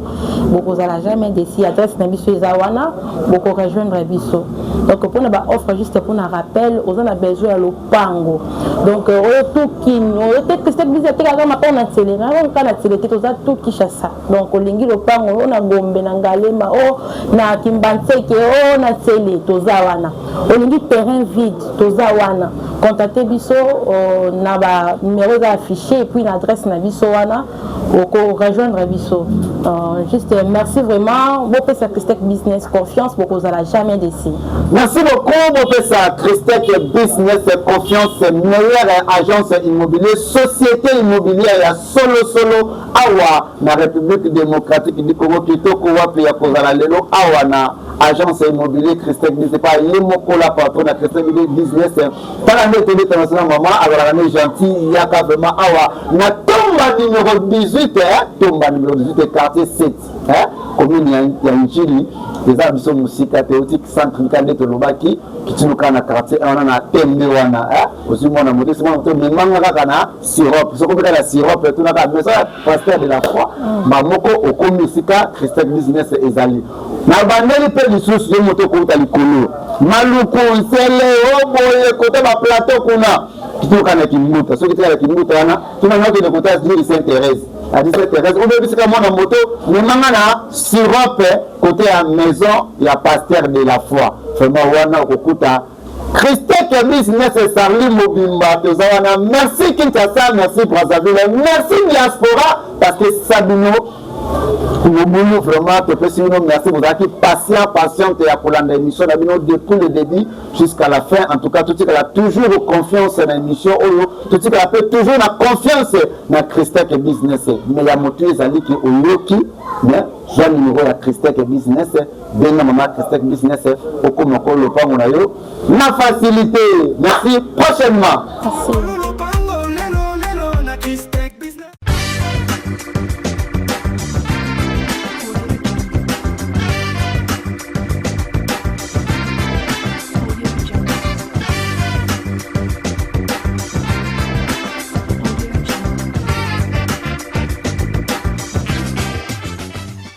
S2: bokozala jamais déçus. Adresse na biso eza wana, bokorejoindre biso. Donc mpona baoffre, juste mpona rappel, oza na besoin ya lopango, donc oyo tukini oyo te, Christec Business atekaka mapango na Ntsele, kaka na Ntsele te, toza tout Kinshasa. Donc olingi lopango oyo na Gombe, na Ngalema, o na Kimbanseke, o na Ntsele, toza wana. Olingi terrain vide, toza wana. Contacte biso na banumero eza affiché et puis na adresse na biso wana, okorejoindre biso. Juste merci vraiment, bopesa Christec Business confiance, bokozala jamais déçus.
S1: Merci beaucoup. Bopesa Christec Business confiance, meilleure agence immobilier, société immobilière ya solo solo awa na République démocratique du Congo. Kitoko wapi ya kozala lelo awa na agence immobilier Christec Business, pa ye moko la patron na Christec Business. Tala nde tobi international, mama azalaka ne gentil. Yaka vraiment awa na Tomba numéro 18, Tomba numéro 18, quartier 7, commune ya Njili. Eza na biso mosika te, oti centre ka nde tolobaki, kitino kaka na quartier wana, na Tembe wana. Ozwi mwana moto, esi mwana moto memanga kaka na Sirop. Soki omi kaka na Sirop, tunaka maison ya pasteur de la foi, bamoko, okomi esika Christec Business ezali. Na bandeli mpe. Lisusu yo moto okouta likolo, Maluku, Nsele, oboye kota baplateau kuna, kitoka na Kimbuta. Soki tika na Kimbuta wana, tuna nga okende kota Avenue Sainte Thérèse, adi Sainte Thérèse, obebisika mwana moto, memanga na sirope kote ya maison ya pasteur de la foi. Vraiment wana okokuta Christeke Business Sarli mobimba, toza wana. Merci Kinshasa, merci Brazzaville, merci diaspora, parce que Sabino mobulu, vraiment topesi bino merci. Bozalaki patient, patiente ya kolanda émission na bino depuis le début jusqu'à la fin. En tout cas, totikala toujours confiance na émission oyo, totikala mpe toujours na confiance na Christeke Business. Mais ya motu ezali ke oyoki, mais zwa numéro ya Christeke Business, benga mama Christeke Business, okoma ko lopango na yo na facilité. Merci, prochainement.
S2: Merci.